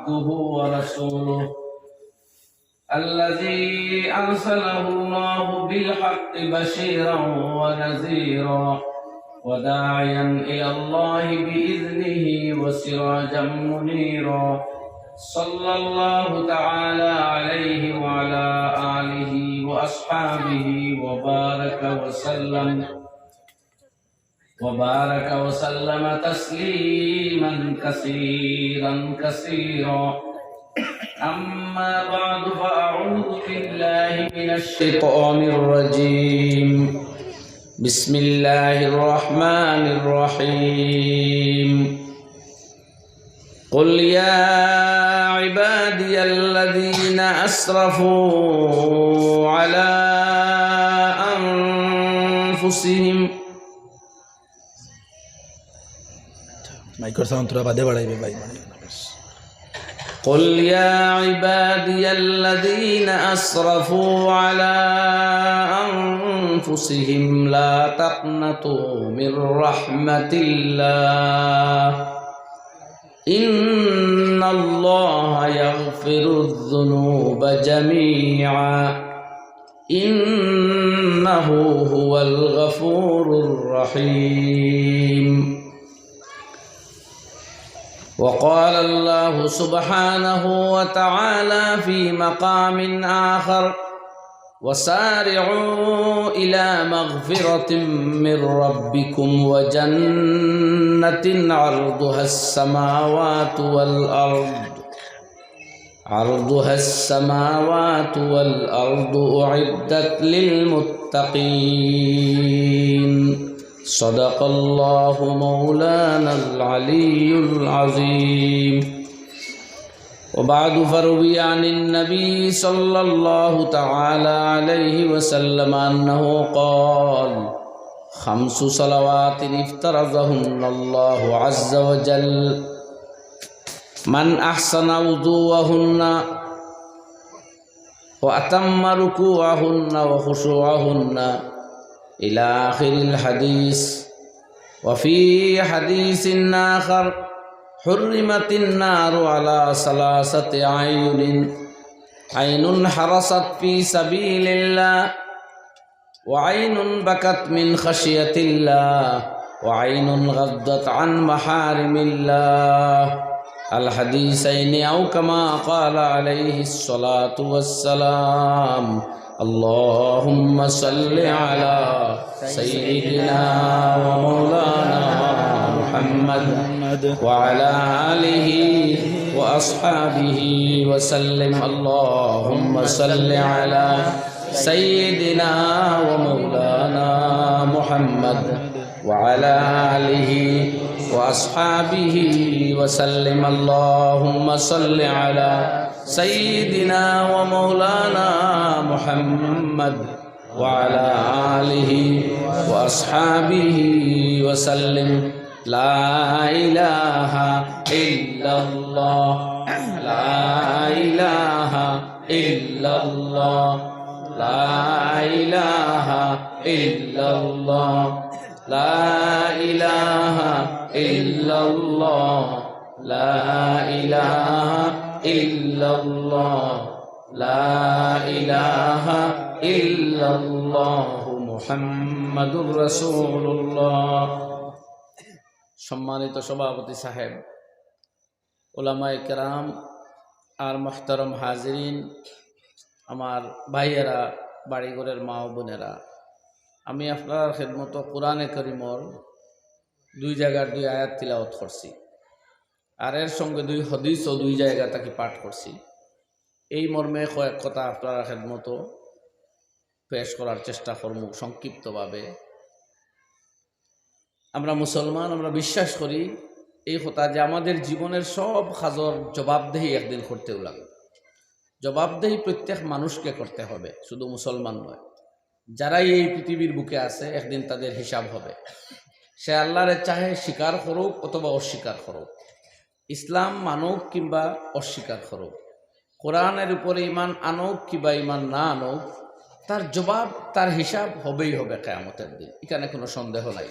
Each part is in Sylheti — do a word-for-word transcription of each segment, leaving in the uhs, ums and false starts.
عبده ورسوله الذي أرسله الله بالحق بشيرا ونذيرا وداعيا إلى الله بإذنه وسراجا منيرا، صلى الله تعالى عليه وعلى آله وأصحابه وبارك وسلم وبارك وسلم تسليما كثيرا كثيرا. أما بعد، فأعوذ بالله من الشيطان الرجيم. بسم الله الرحمن الرحيم. قل يا عبادي الذين أسرفوا على أنفسهم micro sound থুড়া বাদে বাড়াইবে ভাই, মানে। قل يا عبادي الذين أسرفوا على أنفسهم لا تقنطوا من رحمة الله إن الله يغفر الذنوب جميعا إنه هو الغفور الرحيم. وقال الله سبحانه وتعالى في مقام آخر: وسارعوا إلى مغفرة من ربكم وجنة عرضها السماوات والأرض عرضها السماوات والأرض أعدت للمتقين. صدق الله مولانا العلي العظيم. وبعد، فروي عن النبي صلى الله تعالى عليه وسلم أنه قال: خمس صلوات افترضهن الله عز وجل، من أحسن وضوءهن وأتم ركوعهن وخشوعهن إلى آخر الحديث. وفي حديث آخر: حرمت النار على ثلاثة أعين: عين حرست في سبيل الله، وعين بكت من خشية الله، وعين غضت عن محارم الله. الحديثين أو كما قال عليه الصلاة والسلام. اللهم صل على سيدنا ومولانا محمد وعلى آله وأصحابه وسلم. اللهم صل على سيدنا ومولانا محمد وعلى آله وأصحابه وسلم. اللهم صل على سيدنا ومولانا محمد وعلى آله وأصحابه وسلم. لا إله إلا الله، لا إله إلا الله، لا إله إلا الله، لا إله إلا الله، لا إله إلا الله، لا إله إلا الله محمد رسول الله. সম্মানিত সভাপতি সাহেব, উলামায়ে কেরাম আর মুহতারাম হাজিরিন, আমার ভাইয়েরা, বাড়িঘরের মা ও বোনেরা, আমি আপনারার খেদমতো কোরআনে করিমর দুই জাগার দুই আয়াত তিলাওয়াত করছি, আর এর সঙ্গে দুই হাদিসও দুই জাগা থাকি পাঠ করছি। এই মর্মে কয়েক কথা আপনারার খেদমতো পেশ করার চেষ্টা করমু সংক্ষিপ্তভাবে। আমরা মুসলমান, আমরা বিশ্বাস করি এই কথা যে আমাদের জীবনের সব কাজর জবাবদেহি একদিন করতেউ লাগবে। জবাবদেহি প্রত্যেক মানুষকে করতে হবে, শুধু মুসলমান নয়। যারাই এই পৃথিবীর বুকে আছে, একদিন তাদের হিসাব হবে। সে আল্লাহরে চাহে স্বীকার করুক অথবা অস্বীকার করুক, ইসলাম মানুক কিংবা অস্বীকার করুক, কোরআনের উপরে ঈমান আনুক কিবা ঈমান না আনুক, তার জবাব, তার হিসাব হবেই হবে কিয়ামতের দিন, এখানে কোনো সন্দেহ নাই।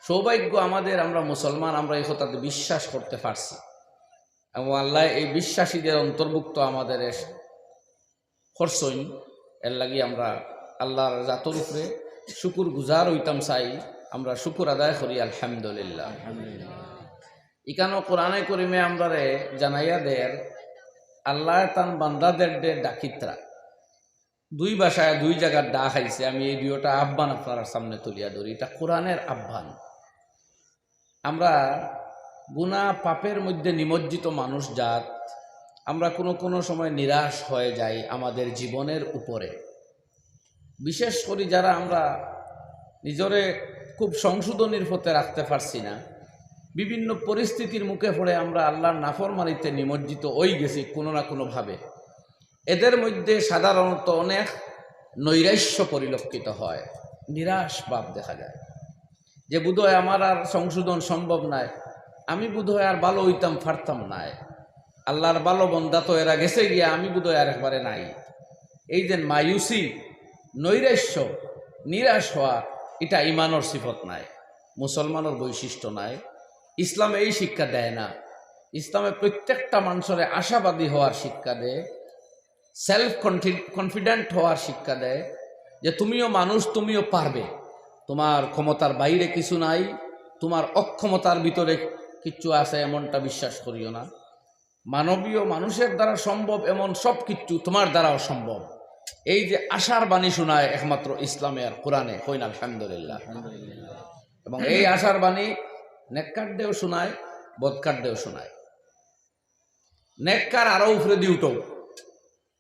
সৌভাগ্য আমাদের, আমরা মুসলমান, আমরা এই কথাতে বিশ্বাস করতে পারছি। এবং আল্লাহ এই বিশ্বাসীদের অন্তর্ভুক্ত আমাদের করছইন। এর লাগি আমরা আল্লাহর জাতর উপরে শুকুর গুজার হইতাম চাই। আমরা শুকুর আদায় করি, আলহামদুলিল্লাহ। ইকানো কোরআনে করিমে আমরারে জানাইয়া দের, আল্লাহ তান বান্দাদের দে ডাকিত্রা। দুই ভাষায় দুই জায়গার ডাক আইছে। আমি এই দুইটা আহ্বান আপনার সামনে তুলিয়া ধরি। এটা কোরআনের আহ্বান। আমরা গুনাহ পাপের মধ্যে নিমজ্জিত মানুষ জাত, আমরা কোনো কোনো সময় নিরাশ হয়ে যাই আমাদের জীবনের উপরে। বিশেষ করি যারা আমরা নিজরে খুব সংশোধনীর পথে রাখতে পারছি না, বিভিন্ন পরিস্থিতির মুখে পড়ে আমরা আল্লাহর নাফরমানিতে নিমজ্জিত হয়ে গেছি কোনো না কোনোভাবে। এদের মধ্যে সাধারণত অনেক নৈরাশ্য পরিলক্ষিত হয়, নিরাশ ভাব দেখা যায়, যে বোধহয় আমার আর সংশোধন সম্ভব নয়, আমি বোধহয় আর ভালো হইতাম পারতাম নায়, আল্লাহর ভালো বন্দা তো এরা গেছে গিয়া, আমি বোধহয় আর একবারে নাই। এই যে মায়ুসি, নৈরাশ্য, নিরাশ হওয়া, এটা ইমানর সিফত নায়, মুসলমানর বৈশিষ্ট্য নায়। ইসলামে এই শিক্ষা দেয় না। ইসলামে প্রত্যেকটা মানুষরে আশাবাদী হওয়ার শিক্ষা দেয়, সেলফ কনফিডেন্ট হওয়ার শিক্ষা দেয় যে তুমিও মানুষ, তুমিও পারবে, তোমার ক্ষমতার বাইরে কিছু নাই, তোমার অক্ষমতার ভিতরে কিচ্ছু আছে এমনটা বিশ্বাস করিও না। মানবীয় মানুষের দ্বারা সম্ভব এমন সব কিছু তোমার দ্বারাও সম্ভব। এই যে আশার বাণী শোনায় একমাত্র ইসলামে আর কোরআনে, কইন আলহামদুলিল্লাহ। এবং এই আশার বাণী নেককারদেও শোনায়, বদকারদেও শোনায়। নেককার আরো উপরে দি উঠো,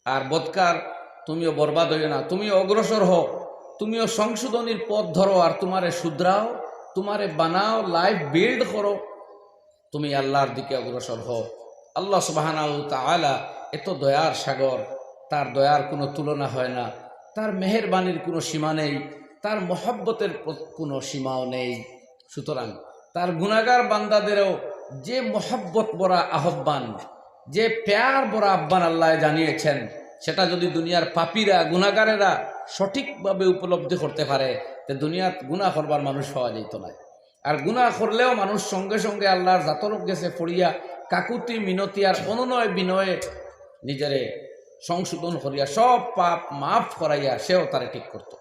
আর বদকার তুমিও বরবাদ হইও না, তুমিও অগ্রসর হও, তুমিও সংশোধনীর পথ ধরো, আর তোমারে শুধরাও, তোমারে বানাও, লাইফ বিল্ড করো, তুমি আল্লাহর দিকে অগ্রসর হও। আল্লাহ সুবহানাহু ওয়া তাআলা এত দয়ার সাগর, তার দয়ার কোনো তুলনা হয় না, তার মেহেরবানির কোনো সীমা নেই, তার মহব্বতের প্র-, কোনো সীমাও নেই। সুতরাং তার গুনাহগার বান্দাদেরও যে মহব্বত ভরা আহ্বান, যে প্যার ভরা আহ্বান আল্লাহ জানিয়েছেন, সেটা যদি দুনিয়ার পাপীরা, গুনাহগারেরা সঠিকভাবে উপলব্ধি করতে পারে, তে দুনিয়াত গুনাহ করবার মানুষ পাওয়া যাইত না। আর গুনাহ করলেও মানুষ সঙ্গে সঙ্গে আল্লাহর জাতর গেছে পড়িয়া কাকুতি মিনতি আর অনুনয় বিনয়ে নিজেরে সংশোধন করিয়া সব পাপ মাফ করাইয়া সেও তারে ঠিক করত।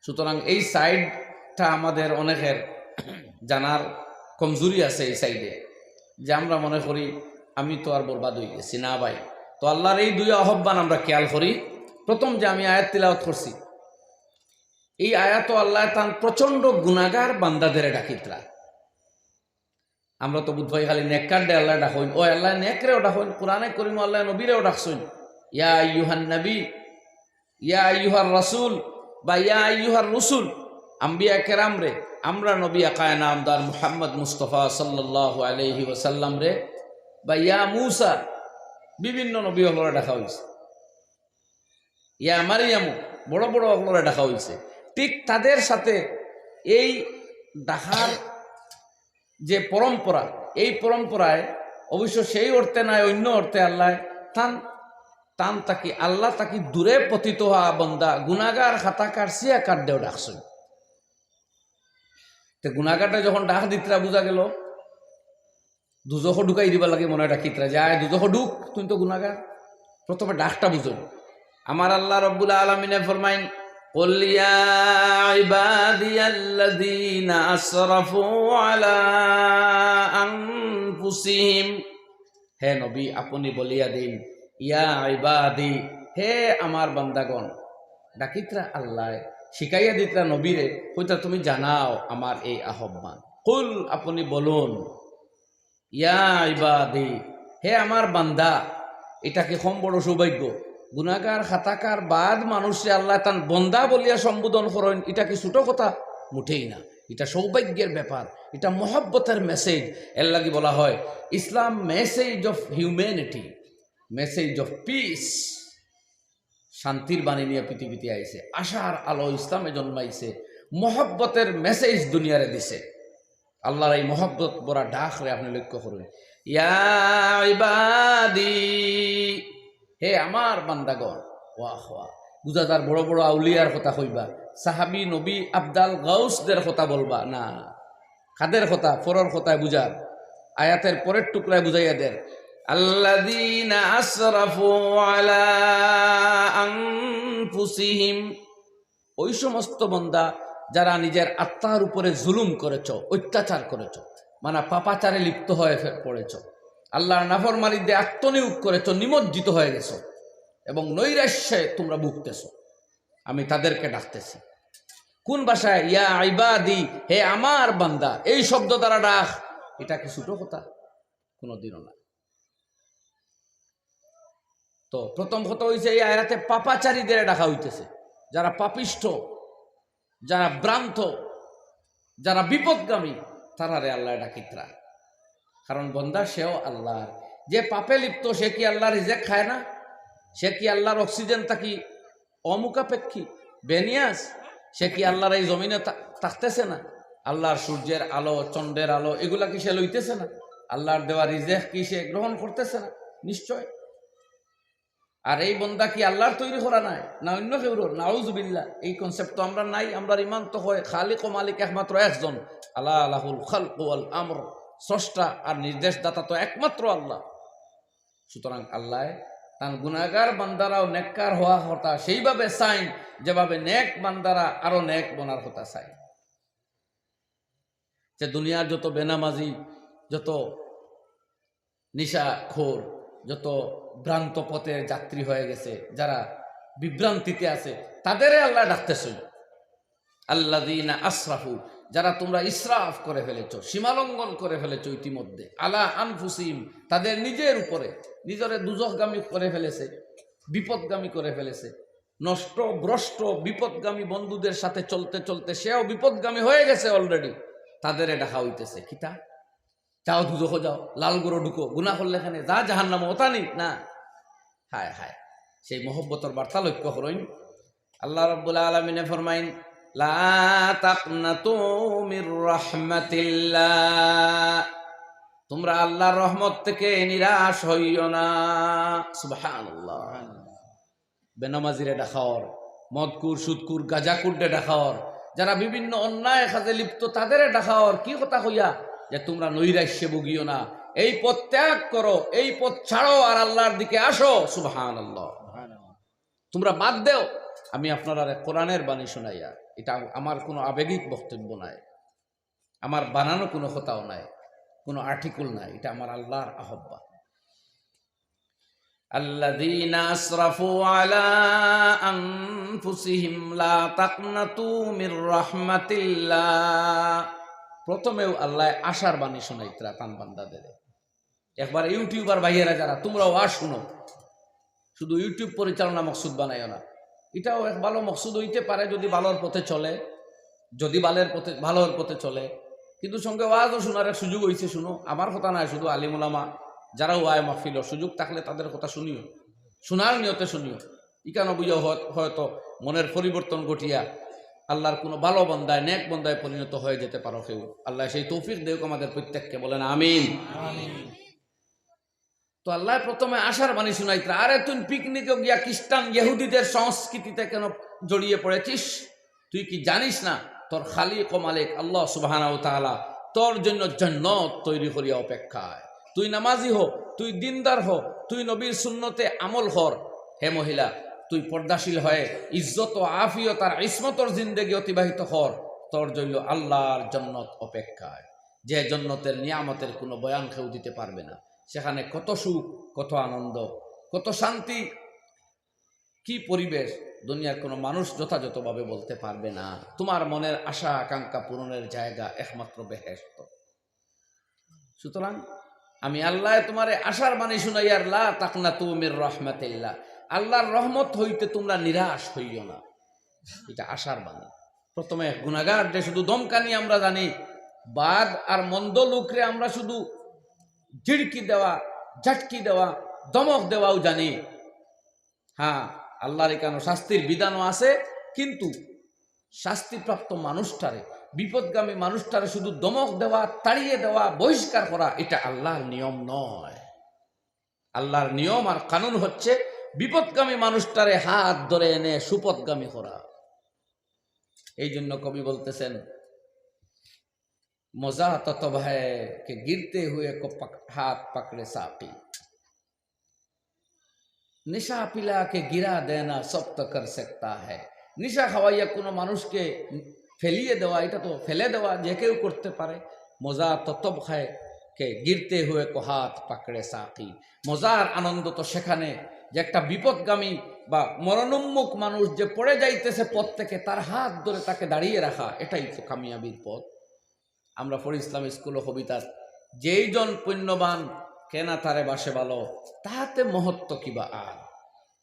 সুতরাং এই সাইডটা আমাদের অনেকের জানার কমজুরি আছে এই সাইডে, যে আমরা মনে করি আমি তো আর বরবাদ হয়ে গেছি। না ভাই, তো আল্লাহর এই দুই আহ্বান আমরা খেয়াল করি। প্রথম যে আমি আয়াত তিলাওয়াত করছি, এই আয়াত আল্লাহ তান প্রচণ্ড গুনাহগার বান্দাদেরে ডাকিত্রা। আমরা তো বুধ ভাই খালি নেককাররে আল্লাহ ডাকইন, ও আল্লাহ নেকরেও ডাকইন, কোরআনে করিম আল্লাহ নবীরেও ডাকছইন, ইয়া আইয়ুহান নবী, ইয়া আইয়ুহার রাসূল বা ইয়া আইয়ুহার রুসুল, আম্বিয়া কেরাম রে, আমরা নবী আকায় নামদার মুহাম্মদ মুস্তফা সাল্লাল্লাহু আলাইহি ওয়াসাল্লাম রে, বা ইয়া মুসা, বিভিন্ন নবী হকলরে ডাকা হইছে। ইয়া মারিয়ামু, বড় বড় হকলরে ডাকা হইছে। ঠিক তাদের সাথে এই ডাকার যে পরম্পরা, এই পরম্পরায় অবশ্য সেই অর্থে নাই, অন্য অর্থে আল্লাহ তান, তান তাকি, আল্লাহ তাকি দূরে পতিত হওয়া বন্দা, গুনাহগার, খাতাকার, সিয়াকাররেও ডাকছইন। তে গুনাহগাররে যখন ডাক দিত্রা বুঝা গেল দুজখো ঢুকাই দিবার লাগি মনে হয় ডাকিত্রা, যে আয় দুজখো ঢুক, তুই তো গুনাহগার। প্রথমে ডাকটা বুঝইন। আমার আল্লাহ রব্বুল আলামিনে ফরমাইন, "কুল ইয়া ইবাদিয়াল্লাযীনা আসরাফু আলা আনফুসিহিম।" হে নবী, আপনি বলিয়া দিন, "ইয়া ইবাদি, হে আমার বান্দাগণ।" ডাকিত্রা আল্লাহ, শিখাইয়া দিত্রা নবীরে, কইত্রা, "তুমি জানাও আমার এই আহ্বান।" কুল, আপনি বলুন, ইয়া ইবাদি, হে আমার বান্দা। এটা কি কম বড় সৌভাগ্য? গুনাহগার, খাতাকার, বাদ মানুষরে আল্লাহ তান বন্দা বলিয়া সম্বোধন করইন, এটা কি ছোট কথা? মোটেই না। এটা সৌভাগ্যের ব্যাপার, এটা মহব্বতের মেসেজ। এর লাগি বলা হয় ইসলাম message of humanity, message of peace. শান্তির বাণী নিয়ে পৃথিবীতে আইছে, আশার আলো ইসলামে জন্মাইছে, মহব্বতের মেসেজ দুনিয়ারে দিছে। আল্লাহর এই মহব্বত ভরা ডাকরে আপনি লক্ষ্য করুন, ইয়া ইবাদি, হে আমার বান্দাগণ। ওয়াহ ওয়াহ, বুঝা যার বড় বড় আউলিয়ার কথা কইবা, সাহাবী, নবী, আবদাল, গাউসদের কথা বলবা না। কাদের কথা? পরর কথায় বুঝার। আয়াতের পরের টুকরায় বুঝাইয়া দেন, আল্লাযীনা আসরাফু আলা আনফুসিহিম, ওই সমস্ত বান্দা যারা নিজের আত্মার উপরে জুলুম করেছ, অত্যাচার করেছ, মানে পাপাচারে লিপ্ত হয়ে ফে-, পড়েছ, আল্লাহর নাফরমানিতে আত্মনিয়োগ করেছ, নিমজ্জিত হয়ে গেছ, এবং নৈরাশ্যে তোমরা ভুগতেছ, আমি তাদেরকে ডাকতেছি। কোন ভাষায়? ইয়া ইবাদি, হে আমার বান্দা, এই শব্দ দ্বারা ডাক। এটা কি ছোট কথা? কোনোদিনও না। তো প্রথম কথা হইছে, এই আয়াতে পাপাচারীদের ডাকা হইতেছে, যারা পাপিষ্ঠ, যারা ভ্রান্ত, যারা বিপদগামী, তারারে আল্লাহ ডাকিতরা। কারণ বন্দা সেও আল্লাহর। যে পাপে লিপ্ত, সে কি আল্লাহর রিজেক খায় না? সে কি আল্লাহর অক্সিজেন থাকি অমুখাপেক্ষী, বেনিয়াস? সে কি আল্লাহর এই জমিনে থা-, থাকতেছে না? আল্লাহর সূর্যের আলো, চন্দ্রের আলো, এগুলা কি সে লইতেছে না? আল্লাহর দেওয়া রিজেক কি সে গ্রহণ করতেছে না? নিশ্চয়। আর এই বন্দা কি আল্লাহর তৈরি করা নাই, না অন্য কেউর? নাউজুবিল্লাহ। এই কনসেপ্ট তো আমরা নাই। আমরার ইমান তো হয় খালিক ও মালিক একমাত্র একজন, আলা লাহুল খালকু ওয়াল আমর, স্রষ্টা আর নির্দেশদাতা তো একমাত্র আল্লাহ। সুতরাং আল্লাহ তান গুনাহগার বান্দারাও নেককার হওয়া কথা সেইভাবে চাইন, যেভাবে নেক বান্দারা আরো নেক বনার কথা চাইন। যে দুনিয়ার যত বেনামাজি, যত নিশাখোর, যত ভ্রান্ত পথের যাত্রী হয়ে গেছে, যারা বিভ্রান্তিতে আছে, তাদেরে আল্লাহ ডাকতেছেন। আল্লাযীনা আসরাফু, যারা তোমরা ইসরাফ করে ফেলেছো, সীমালঙ্ঘন করে ফেলেছো ইতিমধ্যে, আলা আনফুসিহিম, তাদের নিজের উপরে, নিজরে দুজখগামী করে ফেলেছে, বিপদগামী করে ফেলেছে, নষ্ট, ভ্রষ্ট, বিপদগামী বন্ধুদের সাথে চলতে চলতে সেও বিপদগামী হয়ে গেছে অলরেডি। তাদেরে ডাকা হইতেছে, কিতা? যাও দুজখো যাও, লাল গরো ঢুকো, গুনাহ করলে এখানে যা জাহান্নামো, ওটা নি না। হায় হায়, সেই মহব্বতর বার্তা লক্ষ্য করইন। আল্লাহ রাব্বুল আলামিনে ফরমাইন, লা তাকনাতু মির রাহমাতিল্লাহ, তোমরা আল্লাহর রহমত থেকে নিরাশ হইও না। সুবহানাল্লাহ। বেনামাজিরে ডাকাওর, মদকুর, সুদকুর, গাজাকুররে ডাকাওর, যারা বিভিন্ন অন্যায় কাজে লিপ্ত, তাদেরে ডাকাওর। কি কথা কইয়া? যে তোমরা নৈরাশ্যে ভুগিও না, এই পথ ত্যাগ করো, এই পথ ছাড়ো, আর আল্লাহর দিকে আসো। সুবহানাল্লাহ। তোমরা বাদ দেও, আমি আপনারারে কোরআনের বাণী শোনাইয়া। এটা আমার কোনো আবেগিক বক্তব্য নাই, আমার বানানো কোনো কথাও নাই, কোনো আর্টিকেল নাই, এটা আমার আল্লাহর আহ্বান। আল্লাযীনা আসরাফু আলা আনফুসিহিম লা তাকনাতু মির রাহমাতিল্লাহ। প্রথমেও আল্লাহ আশার বাণী শোনাইতরা তান বান্দাদের। একবার ইউটিউবার ভাইয়েরা যারা, তোমরাও ওয়াজ শুনো, শুধু ইউটিউব পরিচালনা মকসুদ বানাইও না। এটাও এক ভালো মকসুদ হইতে পারে যদি ভালোর পথে চলে, যদি ভালোর পথে, ভালোর পথে চলে, কিন্তু সঙ্গে ওয়াজও শোনার এক সুযোগ হইছে। শুনো, আমার কথা নাই, শুধু আলিম ওলামা যারা ওয়ায় মাহফিল, সুযোগ থাকলে তাদের কথা শুনিও, শোনার নিয়তে শুনিও। ইকানো বুঝা হয়-, হয়তো মনের পরিবর্তন ঘটিয়া আল্লাহর কোনো ভালো বন্দায়, নেক বন্দায় পরিণত হয়ে যেতে পারো কেউ। আল্লাহ সেই তৌফিক দেউক আমাদের প্রত্যেককে, বলেন আমিন। তো আল্লাহ প্রথমে আশার বাণী শুনাইতরা, আরে তুই পিকনিকে গিয়া খ্রিস্টান ইহুদিদের সংস্কৃতিতে কেন জড়িয়ে পড়েছিস? তুই কি জানিস না তোর খালিক ও মালিক আল্লাহ সুবহানাহু ওয়া তাআলা তোর জন্য জান্নাত তৈরি করিয়া অপেক্ষায়? তুই নামাজি হ, তুই দিনদার হ, তুই নবীর সুন্নতে আমল কর। হে মহিলা, তুই পর্দাশীল হয়ে ইজ্জত ও আফিয়ত আর ইসমতর জিন্দেগি অতিবাহিত কর। তোর জন্য আল্লাহর জান্নাত অপেক্ষায়, যে জান্নাতের নিয়ামতের কোনো বয়ান কেউ দিতে পারবে না। সেখানে কত সুখ, কত আনন্দ, কত শান্তি, কি পরিবেশ, দুনিয়ার কোনো মানুষ যথাযথভাবে বলতে পারবে না। তোমার মনের আশা আকাঙ্ক্ষা পূরণের জায়গা একমাত্র বেহেশত। সুতরাং আমি আল্লাহ তোমারে আশার বাণী শুনাইয়ার, লা তাকনাতু মির রাহমাতিল্লাহ, আল্লাহর রহমত হইতে তোমরা নিরাশ হইও না। এটা আশার বাণী। প্রথমে গুনাহগার যে শুধু ধমকানি আমরা জানি, বাদ আর মন্দ লোকরে আমরা শুধু ঝিড়কি দেওয়া, ঝাটকি দেওয়া, ধমক দেওয়াও জানি। হ্যাঁ, আল্লাহর এখানে শাস্তির বিধানও আছে, কিন্তু শাস্তিপ্রাপ্ত মানুষটারে, বিপদগামী মানুষটারে শুধু ধমক দেওয়া, তাড়িয়ে দেওয়া, বহিষ্কার করা, এটা আল্লাহর নিয়ম নয়। আল্লাহর নিয়ম আর কানুন হচ্ছে বিপদগামী মানুষটারে হাত ধরে এনে সুপথগামী করা। এই জন্য কবি বলতেছেন, مزہ تو تب ہے کہ گرتے ہوئے کو پک-، ہاتھ پکڑے ساقی۔ نشہ پلا کے گرا دینا سب تو کر سکتا ہے। নিশা খাওয়াইয়া কোনো মানুষকে ফেলিয়ে দেওয়া, এটা তো ফেলে দেওয়া যে কেউ করতে পারে। মজা তো তব খায় কে গিরতে হুয়ে কো হাত পাকড়ে সাকি। মজার আনন্দ তো সেখানে যে একটা বিপদগামী বা মরণোন্মুখ মানুষ যে পড়ে যাইতেছে পথ থেকে, তার হাত ধরে তাকে দাঁড়িয়ে রাখা, এটাই তো কামিয়াবির পথ। আমরা পড়ি ইসলাম স্কুলো কবিতাত, "যেই জন পুণ্যবান, কে না তারে বাসে ভালো, তাহাতে মহত্ব কিবা আর।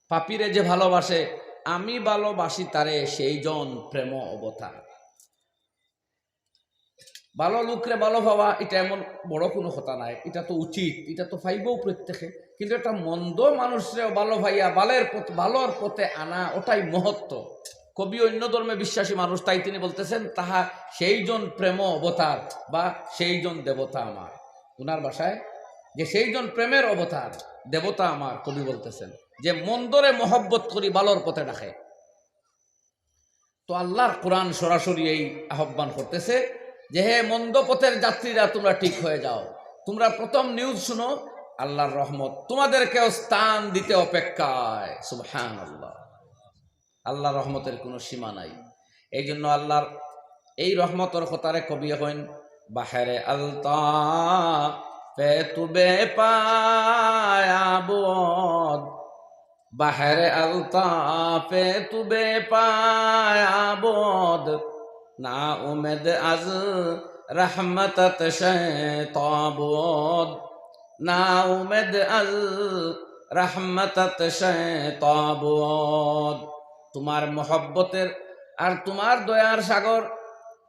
পাপীরে যে ভালোবাসে, আমি ভালোবাসি তারে, সেই জন প্রেম অবতার।" ভালো লোকরে ভালো পাওয়া, এটা এমন বড় কোনো কথা নাই, এটা তো উচিত, এটা তো পাইবও প্রত্যেকে। কিন্তু একটা মন্দ মানুষরে ভালো পাইয়া ভালের পথ-, ভালোর পথে আনা, ওটাই মহত্ব। কবি অন্য ধর্মে বিশ্বাসী মানুষ, তাই তিনি বলতেছেন, "তাহা সেই জন প্রেম অবতার বা সেই জন দেবতা আমার।" ওনার ভাষায় যে সেই জন প্রেমের অবতার, দেবতা আমার, কবি বলতেছেন যে মন্দরে মহব্বত করি ভালোর পথে ডাকে। তো আল্লাহর কোরআন সরাসরি এই আহ্বান করতেছে যে, "হে মন্দ পথের যাত্রীরা, তোমরা ঠিক হয়ে যাও, তোমরা প্রথম নিউজ শুনো, আল্লাহর রহমত তোমাদেরকেও স্থান দিতে অপেক্ষায়।" সুবহানাল্লাহ। আল্লাহর রহমতের কোনো সীমা নাই। এই জন্য আল্লাহর এই রহমতর কথারে কবি কইন, "বাহরে আলতাফে তু বেপায়া বুদ, বাহরে আলতাফে তু বেপায়া বুদ, না উমেদ আজ রহমতত শে তাবুদ, না উমেদ আজ রহমতত শে তাবুদ।" তোমার মহব্বতের আর তোমার দয়ার সাগর,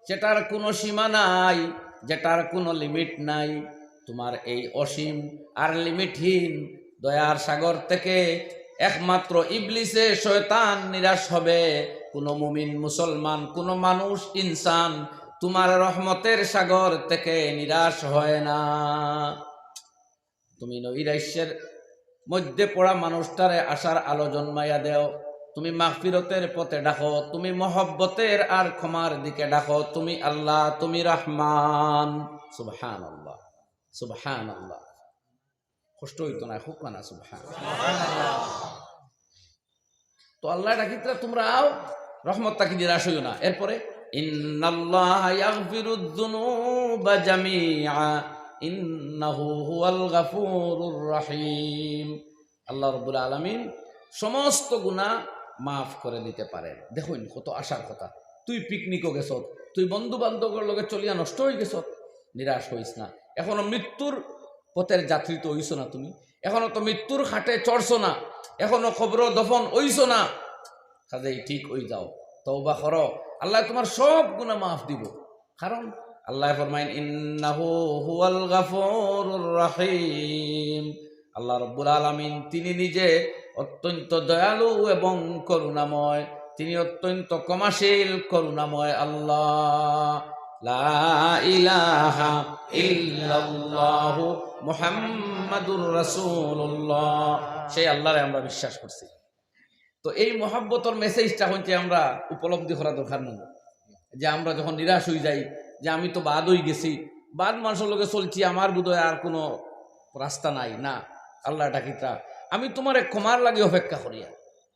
যেটার কোনো সীমা নাই, যেটার কোনো লিমিট নাই, তোমার এই অসীম আর লিমিটহীন দয়ার সাগর থেকে একমাত্র ইবলিসে শয়তান নিরাশ হবে। কোনো মুমিন মুসলমান, কোনো মানুষ ইনসান তোমার রহমতের সাগর থেকে নিরাশ হয় না। তুমি নৈরাশ্যের মধ্যে পড়া মানুষটারে আশার আলো জন্মাইয়া দেও। তুমি মাগফিরতের পথে ডাকো, তুমি মহব্বতের আর ক্ষমার দিকে ডাকো। তুমি আল্লাহ, তুমি রহমান। সুবহানাল্লাহ, সুবহানাল্লাহ। কষ্ট হইতো না, খুব কানা সুবহান। তো আল্লাহ ডাকিতরা, "তোমরা আও, রহমত থাকি নিরাশ হইও না।" এরপরে, "ইন্নাল্লাহা ইয়াগফিরুয যুনুবা জামিআ, ইন্নাহু হুয়াল গাফুরুর রহিম।" আল্লাহ রাব্বুল আলামিন সমস্ত গুনাহ মাফ করে দিতে পারেন। দেখইন কত আশার কথা। তুই পিকনিকও গেছত, তুই বন্ধু বান্ধবর লগে চলিয়া নষ্ট হয়ে গেছত, নিরাশ হইস না। এখনো মৃত্যুর পথের যাত্রী তো হইছো না তুমি, এখনো তো মৃত্যুর খাটে চড়ছো না, এখনো কবরো দফন হইছো না। কাজেই ঠিক হই যাও, তওবা করো, আল্লাহ তোমার সব গুনাহ মাফ দিব। কারণ আল্লাহ ফরমাইন, "ইন্নাহু হুয়াল গাফুরুর রহিম।" আল্লাহ রব্বুল আলামিন তিনি নিজে অত্যন্ত দয়ালু এবং করুণাময়, তিনি অত্যন্ত ক্ষমাশীল, করুণাময় আল্লাহ। লা ইলাহা ইল্লাল্লাহু মুহাম্মাদুর রাসূলুল্লাহ। সেই আল্লাহরে আমরা বিশ্বাস করছি। তো এই মহব্বতর মেসেজটা হইতে আমরা উপলব্ধি করা দরকার নেই, যে আমরা যখন নিরাশ হয়ে যাই যে আমি তো বাদ হয়ে গেছি, বাদ মানুষের লগে চলছি, আমার বোধহয় আর কোনো রাস্তা নাই। না, আল্লাহ ডাকিতরা, আমি তোমারে ক্ষমার লাগি অপেক্ষা করিয়া,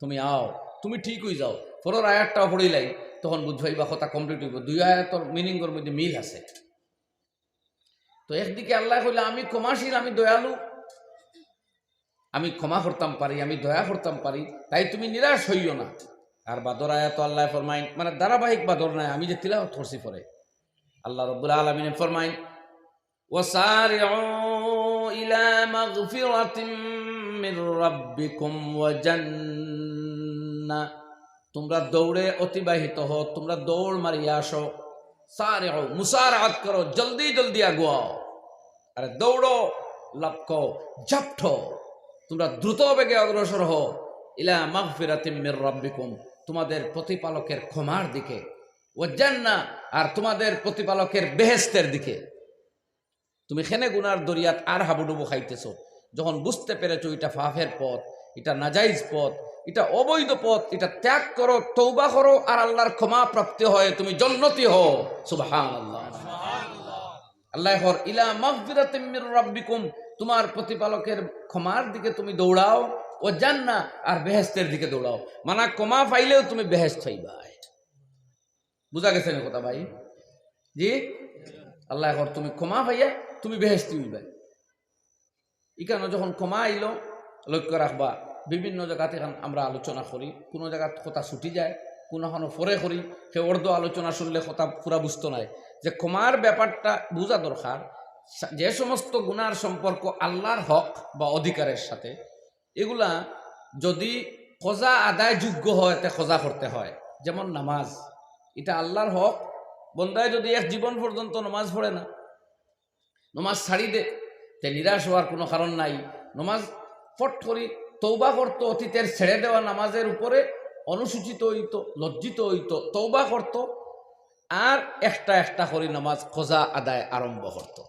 তুমি আও, তুমি ঠিক হয়ে যাও। পরের আয়াতটাও পড়িলাই, তখন বুঝবাই বা কথা কমপ্লিট হইব। দুই আয়াতর মিনিংর মধ্যে মিল আছে। তো একদিকে আল্লাহ কইলা, "আমি ক্ষমাশীল, আমি দয়ালু, আমি ক্ষমা করতাম পারি, আমি দয়া করতাম পারি, তাই তুমি নিরাশ হইও না।" আর বাদর আয়াত আল্লাহ ফরমাইন, মানে ধারাবাহিক বাদর নাই, আমি যে তিলাওয়াত করছি পরে, আল্লাহ রব্বুল আলামিন ফরমাইন, "ওয়াসারিউ ইলা মাগফিরাতিম মির রাব্বিকুম ওয়া জান্নাহ।" তোমরা দৌড়ে অতিবাহিত হও, তোমরা দৌড় মারিয়া আসো। সারিউ, মুসারাত করো, জলদি জলদি আগুয়াও। আরে দৌড়ো, লাপকো, ঝাপটো। তোমরা দ্রুত বেগে অগ্রসর হও। ইলা মাগফিরাতিম মির রাব্বিকুম, তোমাদের প্রতিপালকের ক্ষমার দিকে। ওয়া জান্নাহ, আর তোমাদের প্রতিপালকের বেহেশতের দিকে। তুমি কেনে গুনার দরিয়াত আর হাবুডুবু খাইতেছো, যখন বুঝতে পেরেছো এটা পাপের পথ, এটা নাজাইজ পথ, এটা অবৈধ পথ, এটা ত্যাগ করো, তওবা করো, আর আল্লাহর ক্ষমা প্রাপ্তি হয়, তুমি জন্নতি হও। সুবহানাল্লাহ। আল্লায় কর, "ইলা মাগফিরাতিম মির রাব্বিকুম", তোমার প্রতিপালকের ক্ষমার দিকে তুমি দৌড়াও, "ওয়া জান্নাহ", আর বেহেশতের দিকে দৌড়াও। মানে ক্ষমা পাইলেও তুমি বেহেশত পাইবায়। বুঝা গেছে নি কথা ভাই? জি, আল্লায় কর, তুমি ক্ষমা পাইয়া তুমি বেহেশতি অইবায়। ইখানো যখন ক্ষমা আইলো, লক্ষ্য রাখবা, বিভিন্ন জাগাত ইখান আমরা আলোচনা করি, কুনু জাগাত কথা ছুটি যায়, কুনুখানো পরে করি, কেউ অর্ধ আলোচনা শুনলে কথা পুরা বুঝতো নায়। যে ক্ষমার ব্যাপারটা বুঝা দরকার, সা-, যে সমস্ত গুনার সম্পর্ক আল্লার হক বা অধিকারের সাথে, ইগুলা যদি কজা আদায় যোগ্য হয়, তে কজা করতে হয়। যেমন নামাজ, ইটা আল্লার হক, বন্দায় যদি এক জীবন পর্যন্ত নামাজ পড়ে না, নমাজ ছাড়ি দে, তে নিরাশ অওয়ার কুনু কারণ নাই। নমাজ ফট করি তওবা করতো, অতীতের ছেড়ে দেওয়া নামাজের উপরে অনুশোচিত অইতো, লজ্জিত অইতো, তওবা করতো, আর একটা একটা করি নমাজ কজা আদায় আরম্ভ করতো।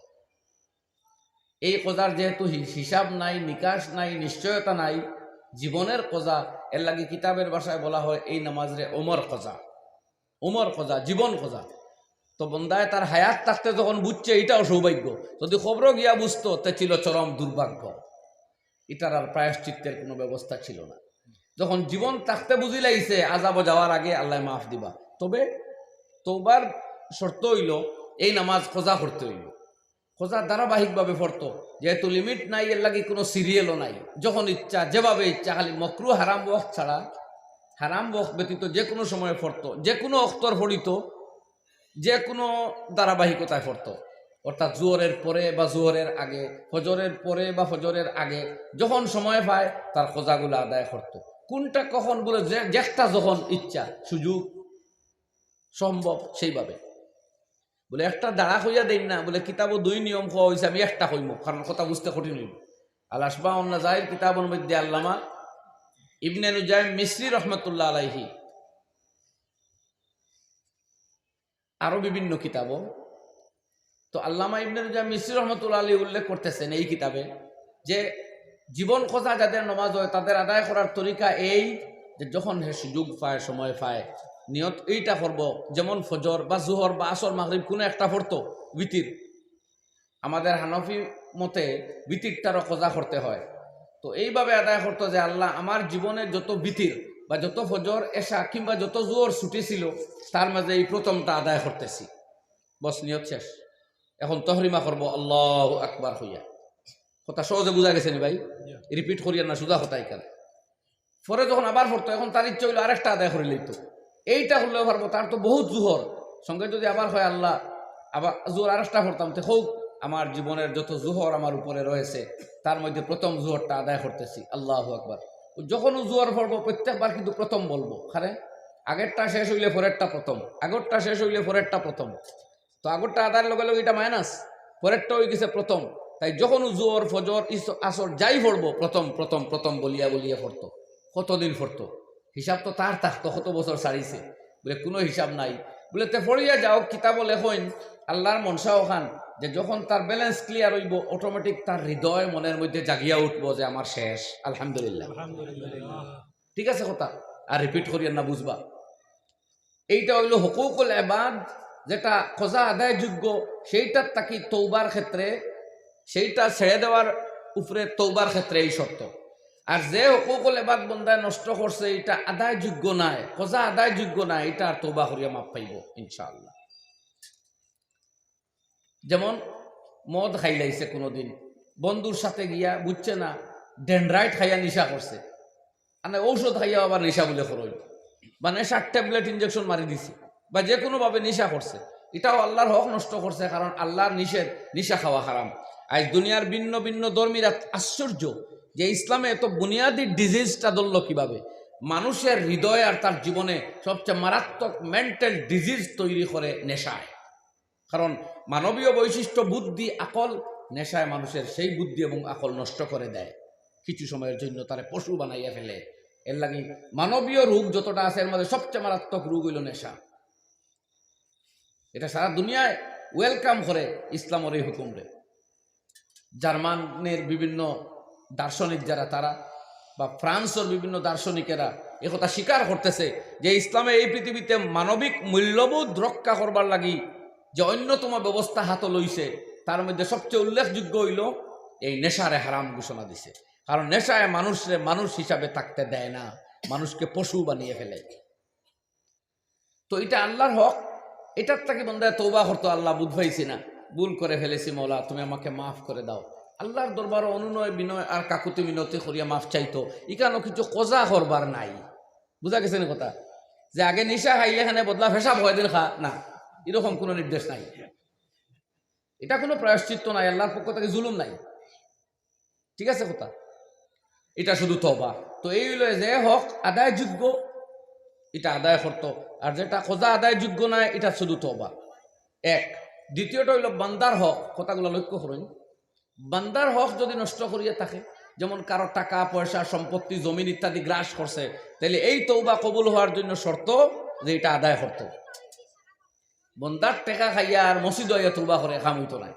এই কজার যেহেতু হি-, হিসাব নাই, নিকাশ নাই, নিশ্চয়তা নাই, জীবনের কজা, এর লাগি কিতাবের ভাষায় বলা হয় এই নামাজরে ওমর কজা। ওমর কজা, জীবন কজা। তো বন্দায় তার হায়াত থাকতে যখন বুঝছে, ইটাও সৌভাগ্য। যদি কবরো গিয়া বুঝতো, তে ছিল চরম দুর্ভাগ্য। ইটার আর প্রায়শ্চিত্তের কুনু ব্যবস্থা ছিল না। যখন জীবন থাকতে বুঝিলাইছে, আজাবো যাওয়ার আগে আল্লায় মাফ দিবা। তবে তওবার শর্ত অইলো, এই নামাজ কজা করতে অইলো। কজা ধারাবাহিকভাবে পড়তো, যেহেতু limit নাই, এর লাগি কুনু serial-ও নাই। যখন ইচ্ছা, যেভাবে ইচ্ছা, খালি মকরু হারাম ওয়াক্ত ছাড়া, হারাম ওয়াক্ত ব্যতীত যে কুনু সময়ে পড়তো, যে কুনু অক্তর পড়িতো, যে কুনু ধারাবাহিকতায় পড়তো, অর্থাৎ জোহরের পরে বা জোহরের আগে, ফজরের পরে বা ফজরের আগে, যখন সময় পায় তার কজাগুলা আদায় করতো। কুনটা কখন বুলে যে, যেটা যখন ইচ্ছা, সুযোগ সম্ভব সেইভাবে। বুলে, "একটা দাড়া কইয়া দেইন না।" বুলে, "কিতাবো দুই নিয়ম কওয়া অইছে, আমি একটা কইমু, কারণ কথা বুঝতে কঠিন অইবো।" আল আশবা ওয়ান নাজাইর কিতাবর মধ্যে আল্লামা ইবনে নুজাইম মিসরি রহমতুল্লাহ আলাইহি, আরো বিভিন্ন কিতাবো, তো আল্লামা ইবনে নুজাইম মিসরি রহমতুল্লাহ আলাইহি উল্লেখ করতেছেন এই কিতাবে যে জীবন কজা যাদের নমাজ হয়, তাদের আদায় করার তরিকা এই যে যখন হে সুযোগ পায়, সময় পায়, নিয়ত এইটা করবো, যেমন ফজর বা জোহর বা আসর, মাগরিব, কুনু একটা পড়তো, বিতির। আমাদের হানফি মতে বিতিরটারও কজা করতে হয়। তো এইভাবে আদায় করতো যে, "আল্লাহ, আমার জীবনে যত বিতির বা যত ফজর, এশা কিংবা যত জোহর ছুটি ছিল, তার মাঝে এই প্রথমটা আদায় করতেছি।" বস, নিয়ত শেষ। এখন তহরিমা করবো আল্লাহু আকবার কইয়া। কথা সহজে বুঝা গেছে নি ভাই? Repeat করিয়ার না, সুজা কথা ইখান। পরে যখন আবার পড়তো, এখন তার ইচ্ছা অইলো আরেকটা আদায় করি লইতো। এইটা করলেও পারবো, তার তো বহুত জোহর। সঙ্গে যদি আবার কয়, "আল্লাহ, আবার জোহর আরেকটা পড়তাম", তে কউক, "আমার জীবনের যত জোহর আমার উপরে রয়েছে, তার মধ্যে প্রথম জোহরটা আদায় করতেছি, আল্লাহু আকবার।" ও যখন ও জোহর পড়বো, প্রত্যেকবার কিন্তু প্রথম বলবো। কারণ আগেরটা শেষ অইলে পরেরটা প্রথম, আগেরটা শেষ অইলে পরেরটা প্রথম। তো আগরটা আদার লগে লগে ইটা minus, পরেরটা অই গেছে প্রথম। তাই যখন জোহর, ফজর, ইস-, আসর যাই পড়বো, প্রথম, প্রথম, প্রথম বলিয়া বলিয়া পড়তো। কতদিন পড়তো? হিসাব তো তার থাকতো, কত বছর ছাড়িছে। বুলে, "কুনু হিসাব নাই।" বুলে, "তে পড়িয়া যাও, কিতাবো লেখইন, আল্লাহর মনশা অখান, যে যখন তার balance clear অইবো, automatic তার হৃদয় মনের মধ্যে জাগিয়া উঠবো যে আমার শেষ, আলহামদুলিল্লাহ।" আলহামদুলিল্লাহ। ঠিক আছে কথা? আর repeat করিয়ার না, বুঝবা। এইটা অইলো হুকুকুল ইবাদ, যেটা কজা আদায় যোগ্য, সেইটার থাকি তওবার ক্ষেত্রে, সেইটা ছেড়ে দেওয়ার উপরে তওবার ক্ষেত্রে এই শর্ত। আর যে হুকুকুল ইবাদ বন্দায় নষ্ট করছে, এটা আদায় যোগ্য নায়, কজা আদায় যোগ্য নায়, এটা আর তওবা করিয়া মাফ পাইবো ইনশাআল্লাহ। যেমন মদ খাইলাইছে কুনুদিন, বন্ধুর সাথে গিয়া, বুঝছে না, ডেনড্রাইট খাইয়া নিশা করছে, মানে ঔষধ খাইয়া আবার নিশা বুলে করইল, বা নেশার ট্যাবলেট ইনজেকশন মারি দিছে, বা যে কুনুভাবে নিশা করছে, ইটাও আল্লাহর হক নষ্ট করছে, কারণ আল্লাহর নিষেধ, নিশা খাওয়া হারাম। আইজ দুনিয়ার ভিন্ন ভিন্ন ধর্মীরা আশ্চর্য যে ইসলামে এত বুনিয়াদী ডিজিজটা ধরল কিভাবে। মানুষের হৃদয় আর তার জীবনে সবচেয়ে মারাত্মক মেন্টাল ডিজিজ তৈরি করে নেশায়। কারণ মানবীয় বৈশিষ্ট্য বুদ্ধি, আকল, নেশায় মানুষের সেই বুদ্ধি এবং আকল নষ্ট করে দেয়, কিছু সময়ের জন্য তারে পশু বানাইয়া ফেলে। এর লাগি মানবীয় রোগ যতটা আছে, এর মধ্যে সবচেয়ে মারাত্মক রোগ অইলো নেশা। এটা সারা দুনিয়ায় ওয়েলকাম করে ইসলামর এই হুকুমরে। জার্মানির বিভিন্ন দার্শনিক যারা, তারা বা ফ্রান্সর বিভিন্ন দার্শনিকেরা এ কথা স্বীকার করতেছে যে ইসলামে এই পৃথিবীতে মানবিক মূল্যবোধ রক্ষা করবার লাগি যে অন্যতম ব্যবস্থা হাতো লইছে, তার মধ্যে সবচেয়ে উল্লেখযোগ্য হইল এই নেশারে হারাম ঘোষণা দিছে। কারণ নেশায় মানুষরে মানুষ হিসাবে থাকতে দেয় না, মানুষকে পশু বানিয়ে ফেলে। তো এটা আল্লাহর হক, এটার থাকি বন্দায় তওবা করতো, "আল্লাহ, বুঝ পাইছি না, ভুল করে ফেলেছি, মওলা, তুমি আমাকে মাফ করে দাও।" আল্লাহর দরবারে অনুনয় বিনয় আর কাকুতি মিনতি করিয়া মাফ চাইতো। ইখানো কিছু কজা করবার নাই। বুঝা গেছে নি কথা? যে আগে নিশা খাইলে এখানে বদলা পেশাব হয় দিন খা, না, এরকম কোনো নির্দেশ নাই। এটা কোনো প্রায়শ্চিত্ত নাই, আল্লাহর পক্ষ থেকে জুলুম নাই। ঠিক আছে কথা? এটা শুধু তওবা। তো এই হইল যে হক আদায়যোগ্য, এটা আদায় করতো, আর যেটা কজা আদায়যোগ্য নয়, এটা শুধু তওবা। এক। দ্বিতীয়টা হইল বান্দার হক, কথাগুলো লক্ষ্য করুন। বান্দার হক যদি নষ্ট করিয়া থাকে, যেমন কারো টাকা পয়সা, সম্পত্তি, জমিন ইত্যাদি গ্রাস করছে, তাহলে এই তওবা কবুল হওয়ার জন্য শর্ত যে এটা আদায় করতো। বন্দার টেকা খাইয়া আর মসজিদ আইয়া তওবা করে কাম হইতো না।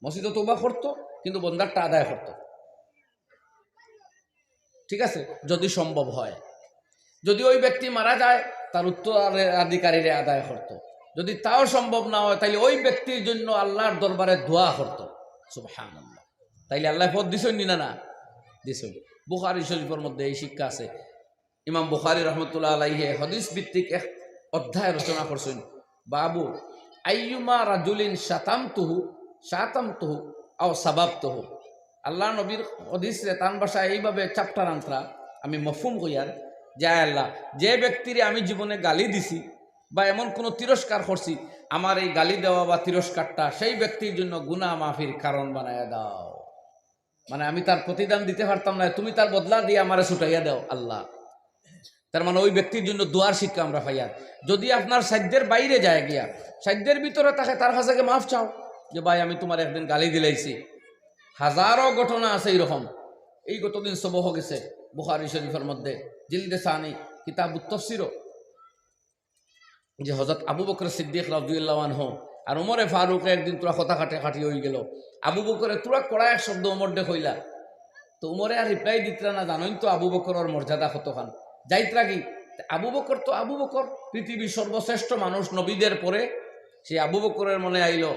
মসজিদও তওবা করতো, কিন্তু বন্দারটা আদায় করতো। ঠিক আছে, যদি সম্ভব হয়। যদি ওই ব্যক্তি মারা যায়, তার উত্তরাধিকারীরে আদায় করতো। যদি তাও সম্ভব না হয়, তাহলে ওই ব্যক্তির জন্য আল্লাহর দরবারে দোয়া করতো। সুবহানাল্লাহ। তাইলে আল্লাহ পথ দিছইন নি না? না দিছইন। বুখারী শরীফের মধ্যে এই শিক্ষা আছে। ইমাম বুখারী রহমতুল্লাহ আলাইহি হাদিস ভিত্তিক এক অধ্যায় রচনা করছেন, বাবু আইয়ুমা রাজুলিন শাতামতুহু, শাতামতুহু আও সাবাবতুহু। আল্লাহ নবীর হাদিসরে তান ভাষায় এইভাবে চ্যাপ্টার আনতরা, আমি মফহুম কইয়ার, যে আয় আল্লাহ, যে ব্যক্তিরে আমি জীবনে গালি দিছি বা এমন কোনো তিরস্কার করছি, আমার এই গালি দেওয়া বা তিরস্কারটা সেই ব্যক্তির জন্য গুনাহ মাফির কারণ বানাইয়া দাও। মানে, আমি তার প্রতিদান দিতে পারতাম না, তুমি তার বদলা দিয়ে আমারে ছুটাইয়া দাও আল্লাহ। তার মানে ওই ব্যক্তির জন্য দোয়ার শিক্ষা আমরা পাইয়ার। যদি আপনার সাধ্যের বাইরে যায় গিয়া, সাধ্যের ভিতরে থাকে, তার কাছে গিয়ে মাফ চাও যে, "ভাই, আমি তোমার একদিন গালি দিলাইছি।" হাজারো ঘটনা আছে এরকম। এই গতদিন সবহ গেছে বুখারী শরীফের মধ্যে, জিলদে সানি, কিতাবুত তফসিরও, যে হযরত আবু বকর সিদ্দিক রাদিয়াল্লাহু আনহু আর উমরে ফারুকে একদিন থুড়া কথা কাটাকাটি হয়ে গেল। আবু বকরে থুড়া কড়া এক শব্দ উমররে কইলা, তো উমরে আর রিপ্লাই দিতরা না। জানোইন তো আবু বকরর মর্যাদা কতখান। যাইতরা কি, আবু বকর তো আবু বকর, পৃথিবীর সর্বশ্রেষ্ঠ মানুষ নবীদের পরে। সেই আবু বকরের মনে আইলো,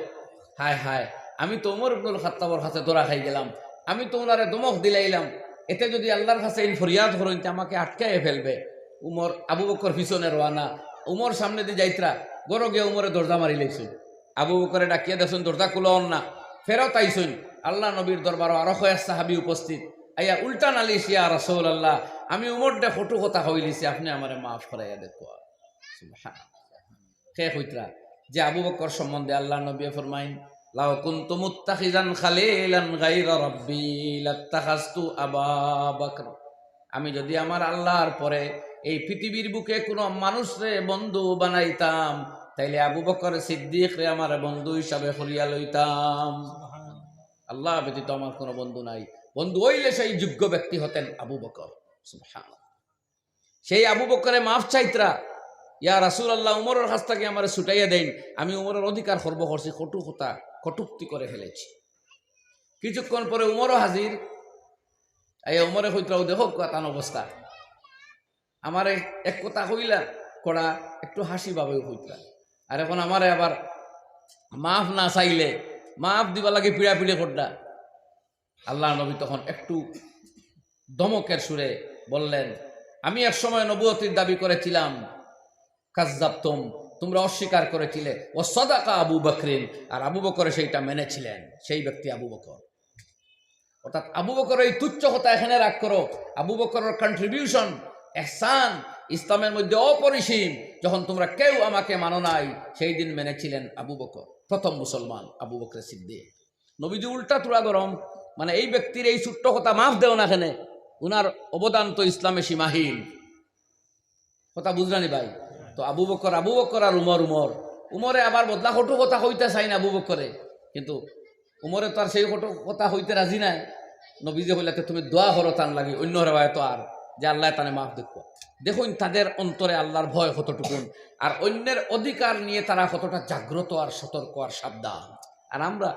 হায় হায়, আমি তো উমর ইবনুল খাত্তাবর কাছে ধরা খাই গেলাম, আমি তো উনারে ধমক দিলাইলাম, এতে যদি আল্লাহর কাছে ইন ফরিয়াদ করইন, তে আমাকে আটকাইয়া ফেলবে। উমর, আবু বকর পিছনে রওয়ানা, উমর সামনেদি যাইতরা, ঘরো গিয়া উমরে দরজা মারিলাইছইন। আবু বকরে ডাকিয়া দেখছইন, দরজা খুলইন না, ফেরত আইছইন। আল্লাহ নবীর দরবারো আরো কয়েক সাহাবী উপস্থিত, আইয়া উল্টা নালিশ, ইয়া রাসূলুল্লাহ, আমি উমররে কটু কথা কইলিছি, আপনে আমারে মাফ করাইয়া দেখো। সুবহানাল্লাহ। কে কইতরা? যে আবু বকর সম্বন্ধে আল্লাহ নবী ফরমাইন, "লাউ কুনতু মুত্তাখিজান খালিলান গায়রা রাব্বি লাত্তাখাজতু আবা বকর।" আমি যদি আমার আল্লাহর পরে এই পৃথিবীর বুকে কোনো মানুষরে বন্ধু বানাইতাম, তাইলে আবু বকর সিদ্দিকরে আমার বন্ধু হিসাবে করিয়া লইতাম। আল্লাহ ব্যতীত আমার কোনো বন্ধু নাই। বন্ধু হইলে সেই যোগ্য ব্যক্তি হতেন আবু বকর। সুবহানাল্লাহ। সেই আবু বকরে মাফ চাইতরা, "ইয়া রাসূলুল্লাহ, উমরর কাছ থাকি আমারে ছুটাইয়া দেইন, আমি উমরর অধিকার খর্ব করছি, কটু কথা, কটূক্তি করে ফেলেছি।" কিছুক্ষণ পরে উমরও হাজির। আইয়া উমরে কইতরা, "ও দেখো কতান অবস্থা, আমারে এক কথা কইলা কড়া, একটু হাসি ভাবেও কইতরা, আর এখন আমারে আবার মাফ না চাইলে, মাফ দিবার লাগি পিড়াপিড়ি কররা।" আল্লাহ নবী তখন একটু ধমকের সুরে বললেন, "আমি এক সময় নবুয়তির দাবি করেছিলাম, কাজ্জাবতুম, তোমরা অস্বীকার করেছিলে, ওয়া সাদাকা আবু বকরিন, আর আবু বকরে সেইটা মেনেছিলেন, সেই ব্যক্তি আবু বকর।" অর্থাৎ আবু বকর এই তুচ্ছ কথা এখানে রাগ করো, আবু বকরের কন্ট্রিবিউশন, এহসান, ইসলামের মধ্যে অপরিসীম। যখন তোমরা কেউ আমাকে মানো নাই, সেই দিন মেনেছিলেন আবু বকর, প্রথম মুসলমান আবু বকর সিদ্দিক। নবীজি উল্টা তুড়া গরম, মানে, এই ব্যক্তির এই ছোট্ট কথা মাফ দেও না কেনে, উনার অবদান তো ইসলামে সীমাহীন। কথা বুঝরানি ভাই? তো আবু বকর আবু বকর আর উমর উমর। উমরে আবার বদলা কটু কথা কইতা চাইন আবু বকরে, কিন্তু উমরে তো আর সেই কটু কথা কইতে রাজি নাই। নবীজি কইলা, "তে তুমি দোয়া করো তান লাগি।" অন্য রেওয়ায়ত আর যে আল্লাহ তানে মাফ দেখো। দেখুন, তাদের অন্তরে আল্লাহর ভয় কতটুকুন, আর অন্যের অধিকার নিয়ে তারা কতটা জাগ্রত আর সতর্ক আর সাবধান। আর আমরা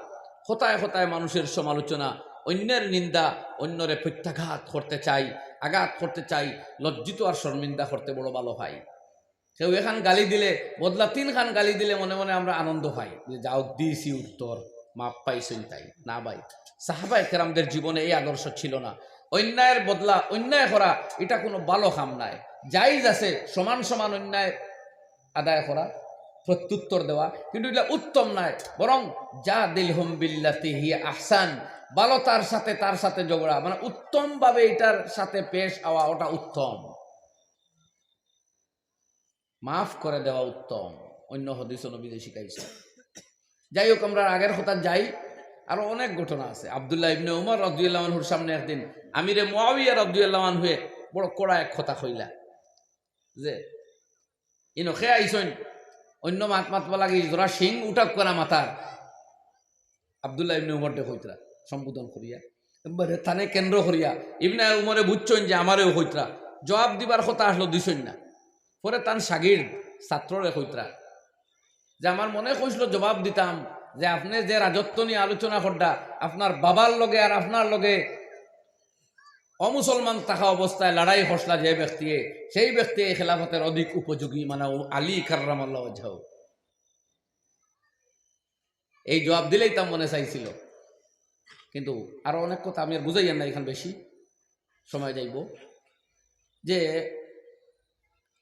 কথায় কথায় মানুষের সমালোচনা, অন্যের নিন্দা, অন্যরে প্রত্যাঘাত করতে চাই, আঘাত করতে চাই, লজ্জিত আর শর্মিন্দা করতে বড় ভালো পাই। কেউ এখান গালি দিলে, বদলা তিনখান গালি দিলে মনে মনে আমরা আনন্দ পাই যে, "যাও, দিছি উত্তর।" মাফ পাইছইন তাইন। না ভাই, সাহাবায়ে কেরামদের জীবনে এই আদর্শ ছিল না। অন্যায়ের বদলা অন্যায় করা, এটা কোনো ভালো কাম নায়। জায়েজ আছে সমান সমান অন্যায় আদায় করা, প্রত্যুত্তর দেওয়া, কিন্তু এটা উত্তম নায়। বরং জাদিলহুম বিল্লাতি হিয়া আহসান, ভালো তার সাথে, তার সাথে ঝগড়া, মানে উত্তমভাবে এটার সাথে পেশ আওয়া, ওটা উত্তম। মাফ করে দেওয়া উত্তম। অন্য হাদিসও নবীজি শিখাইছে। যাই হোক, আমরা আগের কথা যাই, আরো অনেক ঘটনা আছে। আব্দুল্লাহ ইবনে উমর রাদিয়াল্লাহু আনহুর সামনে একদিন আমিরে মুআবিয়া রাদিয়াল্লাহু আনহুয়ে বড় কড়া এক কথা কইলা যে, "ইনো খে আইছইন, অন্য মাত মাতবা লাগি, জোড়া শিং উঠাক করা মাতার।" আব্দুল্লাহ ইবনে উমররে কইতরা, সম্বোধন করিয়া, একবারে তানে কেন্দ্র করিয়া, ইবনে উমরে বুঝছইন যে আমারেও কইতরা, জবাব দিবার কথা আসলো, দিছইন না। পরে তান শাগির্দ, ছাত্ররে কইতরা যে, "আমার মনে কইছিল জবাব দিতাম যে আপনে যে রাজত্ব নিয়া আলোচনা কররা, আপনার বাবার লগে আর আপনার লগে অমুসলমান থাকা অবস্থায় লড়াই করছলা যে ব্যক্তিয়ে, সেই ব্যক্তি এই খেলাফতের অধিক উপযোগী, মানে ও আলী কাররামাল্লাহু ওয়াজহাহু।" এই জবাব দিলেই তার মনে চাইছিল, কিন্তু আরো অনেক কথা আমি আর বুঝাইয়ার না, এখান বেশি সময় যাইব। যে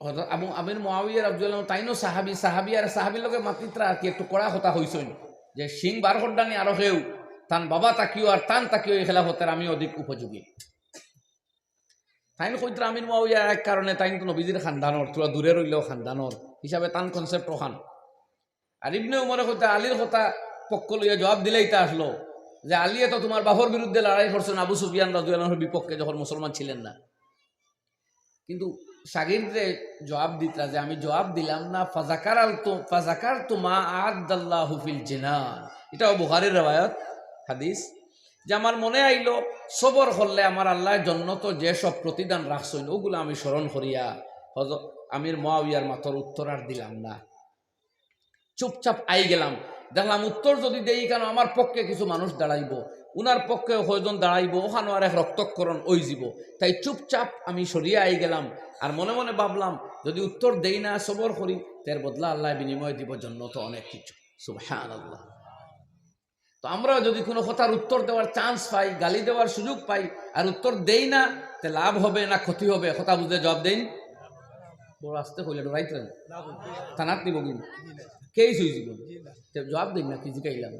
হযরত আবু আমির মুআবিয়া রাদিয়াল্লাহু আনহু, তাইনও সাহাবী, সাহাবী আর সাহাবীর লগে মাতিতরা আর কি একটু কড়া কথা কইছইন যে শিং বার কররা নি আরো কেউ, তান বাবা থাকিও আর তান থাকিও এই খেলাফতের আমি অধিক উপযোগী। তাইন কইতরা আমির মুআবিয়া এক কারণে, তাইন তো নবীজির খানদানর, থুড়া দূরে রইলেও খানদানর হিসাবে তান concept ওখান। আর ইবনে উমরে কইতা আলীর কথা পক্ষ লইয়া জবাব দিলাইতা আসলো যে আলীয়ে তো তোমার বাপর বিরুদ্ধে লড়াই করছইন আবু সুফিয়ান রাদিয়াল্লাহু আনহুর বিপক্ষে যখন মুসলমান ছিলেন না। কিন্তু শাগির্দরে জবাব দিতরা যে আমি জবাব দিলাম না, ফাজাকারাল তু-, ফাজাকারতু মা আ'আদ্দাল্লাহু ফিল জিনান। এটাও বুখারীর রেওয়ায়ত হাদিস, যে আমার মনে আইলো সবর করলে আমার আল্লাহ জন্নত যে সব প্রতিদান রাখছইন ওগুলো আমি স্মরণ করিয়া হযরত আমির মুআবিয়ার মাতর উত্তর আর দিলাম না। চুপচাপ আই গেলাম। দেখলাম উত্তর যদি দেই, কেন আমার পক্ষে কিছু মানুষ দাঁড়াইব, উনার পক্ষে কয়জন দাঁড়াইব, ওখানো আর এক রক্তক্ষরণ অইযিব। তাই চুপচাপ আমি সরিয়া আই গেলাম। আর মনে মনে ভাবলাম, যদি উত্তর দেই না, সবর করি, তের বদলা আল্লাহ বিনিময়ে দিব জন্নত অনেক কিছু। সুবহানাল্লাহ। তো আমরাও যদি কোনো কথার উত্তর দেওয়ার chance পাই, গালি দেওয়ার সুযোগ পাই, আর উত্তর দেই না, তে লাভ হবে না ক্ষতি হবে? কথা বুঝে জবাব দেইন। বড় আস্তে কইলে ডরাইতরা নি। থানাত নিব কিন্তু। কেস অইযিব। তে জবাব দেইন না, কি জিকাইলাম?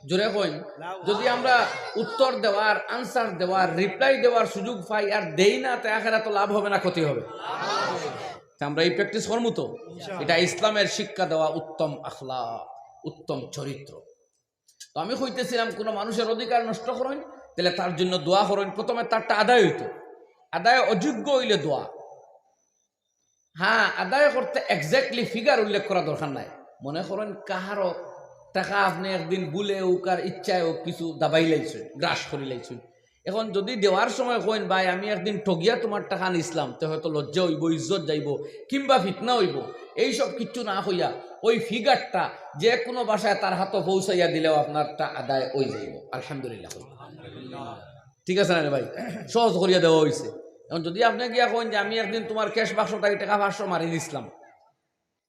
জোরে কইন। যদি আমরা উত্তর দেওয়ার, answer দেওয়ার, reply দেওয়ার সুযোগ পাই আর দেই না, তে আখেরাতো লাভ হবে না ক্ষতি হবে? তে আমরা এই practice করমু তো? এটা ইসলামের শিক্ষা দেওয়া উত্তম আখলাক, উত্তম চরিত্র। তো আমি কইতেছিলাম, কোনো মানুষের অধিকার নষ্ট করইন, তাহলে তার জন্য দোয়া করইন। প্রথমে তারটা আদায় অইতো, আদায় অযোগ্য অইলে দোয়া। হ্যাঁ, আদায় করতে exactly figure উল্লেখ করা দরকার নাই। মনে করইন কাহারও টেকা আপনে একদিন ভুলে অউক আর ইচ্ছায় অউক কিছু দাবাইলাইছইন, গ্রাস করিলাইছইন। এখন যদি দেওয়ার সময় কইন, "ভাই, আমি একদিন ঠগিয়া তোমার টেকা নিছলাম," তে হয়তো লজ্জা অইব, ইজ্জত যাইব, কিংবা ফিতনা অইব। এইসব কিচ্ছু না কইয়া ওই figureটা যে কোনো ভাষায় তার হাতো পৌঁছাইয়া দিলেও আপনারটা আদায় অইযাইব। আলহামদুলিল্লাহ। ঠিক আছে না রে ভাই? সহজ করিয়া দেওয়া অইছে। এখন যদি আপনে গিয়া কইন যে, "আমি একদিন তোমার cash বাক্স থাকি টেকা পাঁচশো মারি দিছলাম,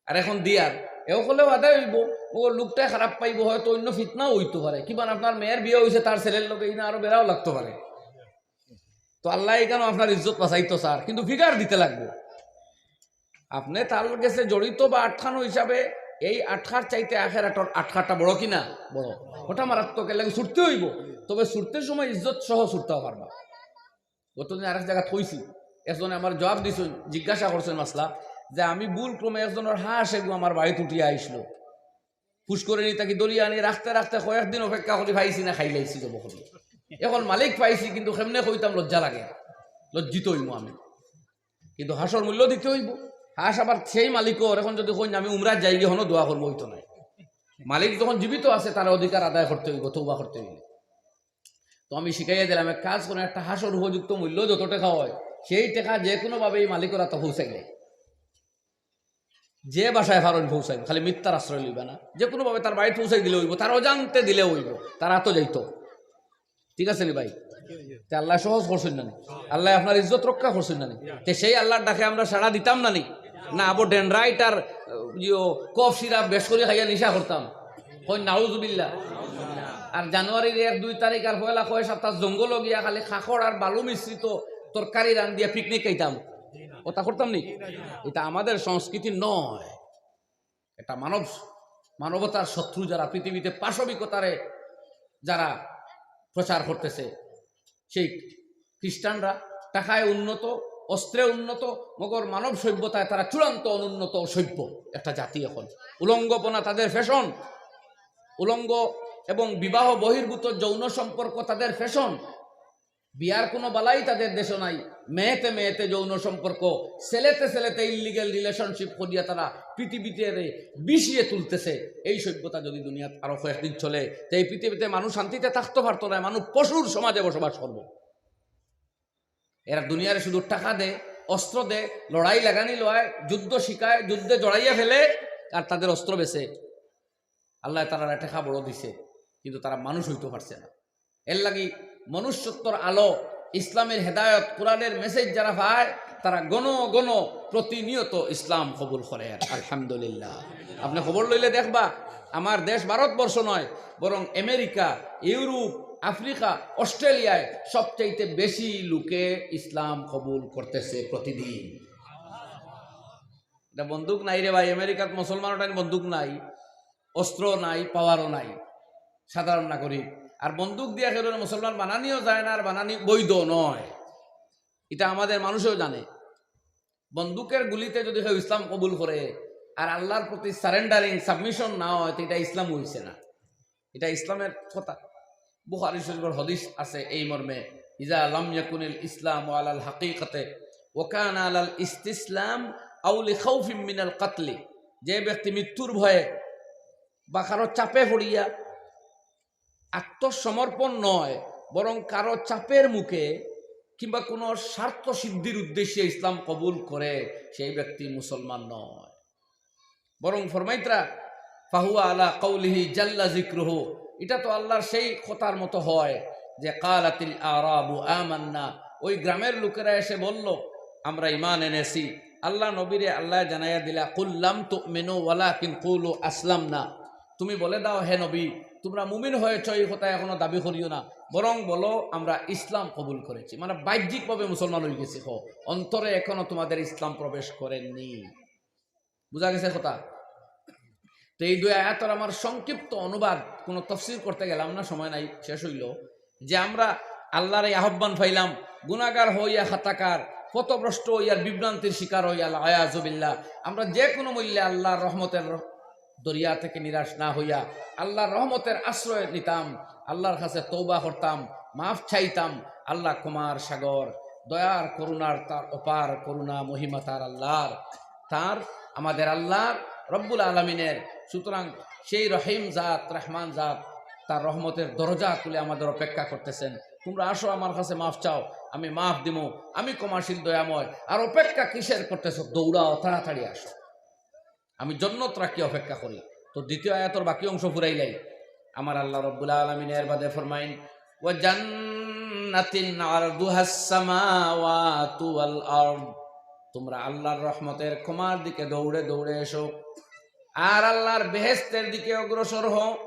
আর এখন দিয়ার," এও করলেও আদায় অইব। ও লোকটায় খারাপ পাইব, হয়তো অইন্য ফিতনাও অইতো পারে। কিমান আপনার মেয়ের বিয়া অইছে, তার ছেলের লগে ইনা আরো বেড়াও লাগতো পারে। তো আল্লাহ এখানো আপনার ইজ্জত বাঁচাইতো স্যার, কিন্তু figure দিতে লাগবো। আপনে তার গেছে জড়িত বা আটকানো হিসাবে এই আটকার চাইতে আখেরাতর আটকাটা বড় কি না? বড়। ওটা মারাত্মক, এর লাগি ছুটতে অইব। তবে ছুটতে সময় ইজ্জত সহ ছুটতাও পারবা। গতদিন আরেক জাগাত কইছি, একজনে আমার জবাব দিছইন, জিজ্ঞাসা করছইন মাসলা, যে আমি ভুল ক্রমে একজনর হাঁস এগু আমার বাড়িত উঠিয়া আইছলো, পুষ্করিণী থাকি ধরিয়া আনি রাখতে রাখতে কয়েকদিন অপেক্ষা করি পাইছি না, খাইলাইছি জব করি। এখন মালিক পাইছি, কিন্তু কেমনে কইতাম লজ্জা লাগে, লজ্জিত অইমু আমি। কিন্তু হাঁসর মূল্য দিতে অইব। হাঁস আবার সেই মালিকর, এখন যদি কইন আমি উমরাত যাইগি, হনো দোয়া করমু, অইতো নায়। মালিক যখন জীবিত আছে, তার অধিকার আদায় করতে অইব, তওবা করতে অইব। তো আমি শিখাইয়া দিলাম, এক কাজ করইন, একটা হাঁসর উপযুক্ত মূল্য যত টেকা অয়, সেই টেকা যে কোনোভাবে এই মালিকর আতো পৌঁছাইলে, যে ভাষায় পারইন পৌঁছাইন, খালি মিথ্যার আশ্রয় লইবা না, যে কোনোভাবে তার বাড়িত পৌঁছাই দিলে অইব, তার অজান্তে দিলে অইব, তার আতো যাইতো। ঠিক আছে নি ভাই? তে আল্লায় সহজ করছইন না নি? আল্লায় আপনার ইজ্জত রক্ষা করছইন না নি? তে সেই আল্লাহর ডাকে আমরা সাড়া দিতাম না নি? না আবো ডেনড্রাইট আর, আহ, ইয়ো, কফ সিরাপ বেশ করি খাইয়া নিশা করতাম? কই নাউজুবিল্লাহ। আর জানুয়ারির এক দুই তারিখ আর পয়লা কয় সপ্তাহ জঙ্গল গিয়া খালি খাকড় আর বালু মিশ্রিত তরকারি রান্ধিয়া পিকনিক খাইতাম, ওটা করতাম নি? এটা আমাদের সংস্কৃতি নয়। এটা মানব মানবতার শত্রু, যারা পৃথিবীতে পাশবিকতারে যারা প্রচার করতেছে, সেই খ্রিস্টানরা টাকায় উন্নত, অস্ত্রে উন্নত, মগর মানব সভ্যতায় তারা চূড়ান্ত অনুন্নত সভ্য একটা জাতি। এখন উলঙ্গপনা তাদের ফ্যাশন, উলঙ্গ এবং বিবাহ বহির্ভূত যৌন সম্পর্ক তাদের ফ্যাশন। বিয়ার কোনো বালাই তাদের দেশে নাই। মেয়েতে মেয়েতে যৌন সম্পর্ক, ছেলেতে ছেলেতে ইলিগ্যাল রিলেশনশিপ করিয়া তারা পৃথিবীতে রে বিষিয়ে তুলতেছে। এই সভ্যতা যদি দুনিয়াত আরো কয়েকদিন চলে, তো এই পৃথিবীতে মানুষ শান্তিতে থাকতে পারতো না, মানুষ পশুর সমাজে বসবাস করব। এরা দুনিয়ারে শুধু টাকা দেয়, অস্ত্র দেয়, লড়াই লাগানি লয়, যুদ্ধ শিখায়, যুদ্ধে জড়াইয়া ফেলে, আর তাদের অস্ত্র বেচে। আল্লাহ তারা টাকা বড় দিছে, কিন্তু তারা মানুষ হইতে পারছে না। এর লাগি মনুষ্যত্বর আলো, ইসলামের হেদায়ত, কোরআনের মেসেজ যারা পায়, তারা গণ গণ প্রতিনিয়ত ইসলাম কবুল করে। আলহামদুলিল্লাহ। আপনি খবর লইলে দেখবা, আমার দেশ ভারতবর্ষ নয়, বরং আমেরিকা, ইউরোপ, আফ্রিকা, অস্ট্রেলিয়ায় সবচাইতে বেশি লোকে ইসলাম কবুল করতেছে প্রতিদিন। এটা বন্দুক নাই রে ভাই, আমেরিকাত মুসলমান ওটা বন্দুক নাই, অস্ত্র নাই, পাওয়ারও নাই, সাধারণ নাগরিক। আর বন্দুক দিয়া কেউ মুসলমান বানানিও যায় না, আর বানানি বৈধ নয়, এটা আমাদের মানুষেও জানে। বন্দুকের গুলিতে যদি কেউ ইসলাম কবুল করে আর আল্লাহর প্রতি সারেন্ডারিং, সাবমিশন না হয়, তো এটা ইসলাম হইছে না। এটা ইসলামের কথা। বুখারী শরীফের হাদিস আছে এই মর্মে, "ইজা লাম ইয়াকুনিল ইসলামু আলাল হাকিকাতে ওয়া কানা আলাল ইস্তিসলাম আও লিখাউফিম মিনাল কাতলি।" যে ব্যক্তি মৃত্যুর ভয়ে বা কারো চাপে পড়িয়া আত্মসমর্পণ নয়, বরং কারো চাপের মুখে কিংবা কোনো স্বার্থ সিদ্ধির উদ্দেশ্যে ইসলাম কবুল করে, সেই ব্যক্তি মুসলমান নয়। বরং ফরমাইতরা, "ফাহুয়া আলা কাউলিহি জাল্লা যিকরুহু।" এটা তো আল্লাহর সেই কথার মতো হয় যে, "কালাতিল আরাবু আমান্না।" ওই গ্রামের লোকেরা এসে বলল, "আমরা ঈমান এনেছি।" আল্লাহ নবীরে আল্লাহ জানাইয়া দিলা, "কুল লাম তুমিনু ওয়ালাকিন কুলু আসলামনা।" তুমি বলে দাও, হে নবী, তোমরা মুমিন হয়েছ, এই কথা এখনো দাবি করিও না, বরং বলো, "আমরা ইসলাম কবুল করেছি।" মানে বাহ্যিকভাবে মুসলমান হয়ে গেছি, হো, অন্তরে এখনো তোমাদের ইসলাম প্রবেশ করেননি। বুঝা গেছে কথা? তো এই দুই আয়াতর আমার সংক্ষিপ্ত অনুবাদ, কোনো তফসির করতে গেলাম না, সময় নাই, শেষ হইল, যে আমরা আল্লাহর এই আহ্বান পাইলাম, গুনাহগার হইয়া খাতাকার, পথভ্রষ্ট হইয়া, বিভ্রান্তির শিকার হইয়া, আল আয়াজুবিল্লাহ, আমরা যে কোনো মূল্যে আল্লাহর রহমতের র-, দরিয়া থেকে নিরাশ না হইয়া আল্লাহর রহমতের আশ্রয় নিতাম, আল্লাহর কাছে তওবা করতাম, মাফ চাইতাম। আল্লাহ ক্ষমার সাগর, দয়ার করুণার তার অপার করুণা, মহিমা তার আল্লাহর, তার আমাদের আল্লাহর রব্বুল আলামিনের। সুতরাং সেই রহিম জাত, রহমান জাত, তার রহমতের দরজা খুলে আমাদের অপেক্ষা করতেছেন। "তোমরা আসো, আমার কাছে মাফ চাও, আমি মাফ দিমু, আমি ক্ষমাশীল দয়াময়। আর অপেক্ষা কিসের করতেছো? দৌড়াও, তাড়াতাড়ি আসো, আমি জন্নত রাখি অপেক্ষা করি।" তো দ্বিতীয় আয়াতর বাকি অংশ ফুরাইলাই। আমার আল্লাহ রব্বুল আলামিন এর বাদে ফরমাইন, "ওয়া জান্নাতিন আরদুহাস সামাওয়াতু ওয়াল আরদ।" তোমরা আল্লাহর রহমতের ক্ষমার দিকে দৌড়ে দৌড়ে এসো, আর আল্লাহর বেহেশতের দিকে অগ্রসর হও,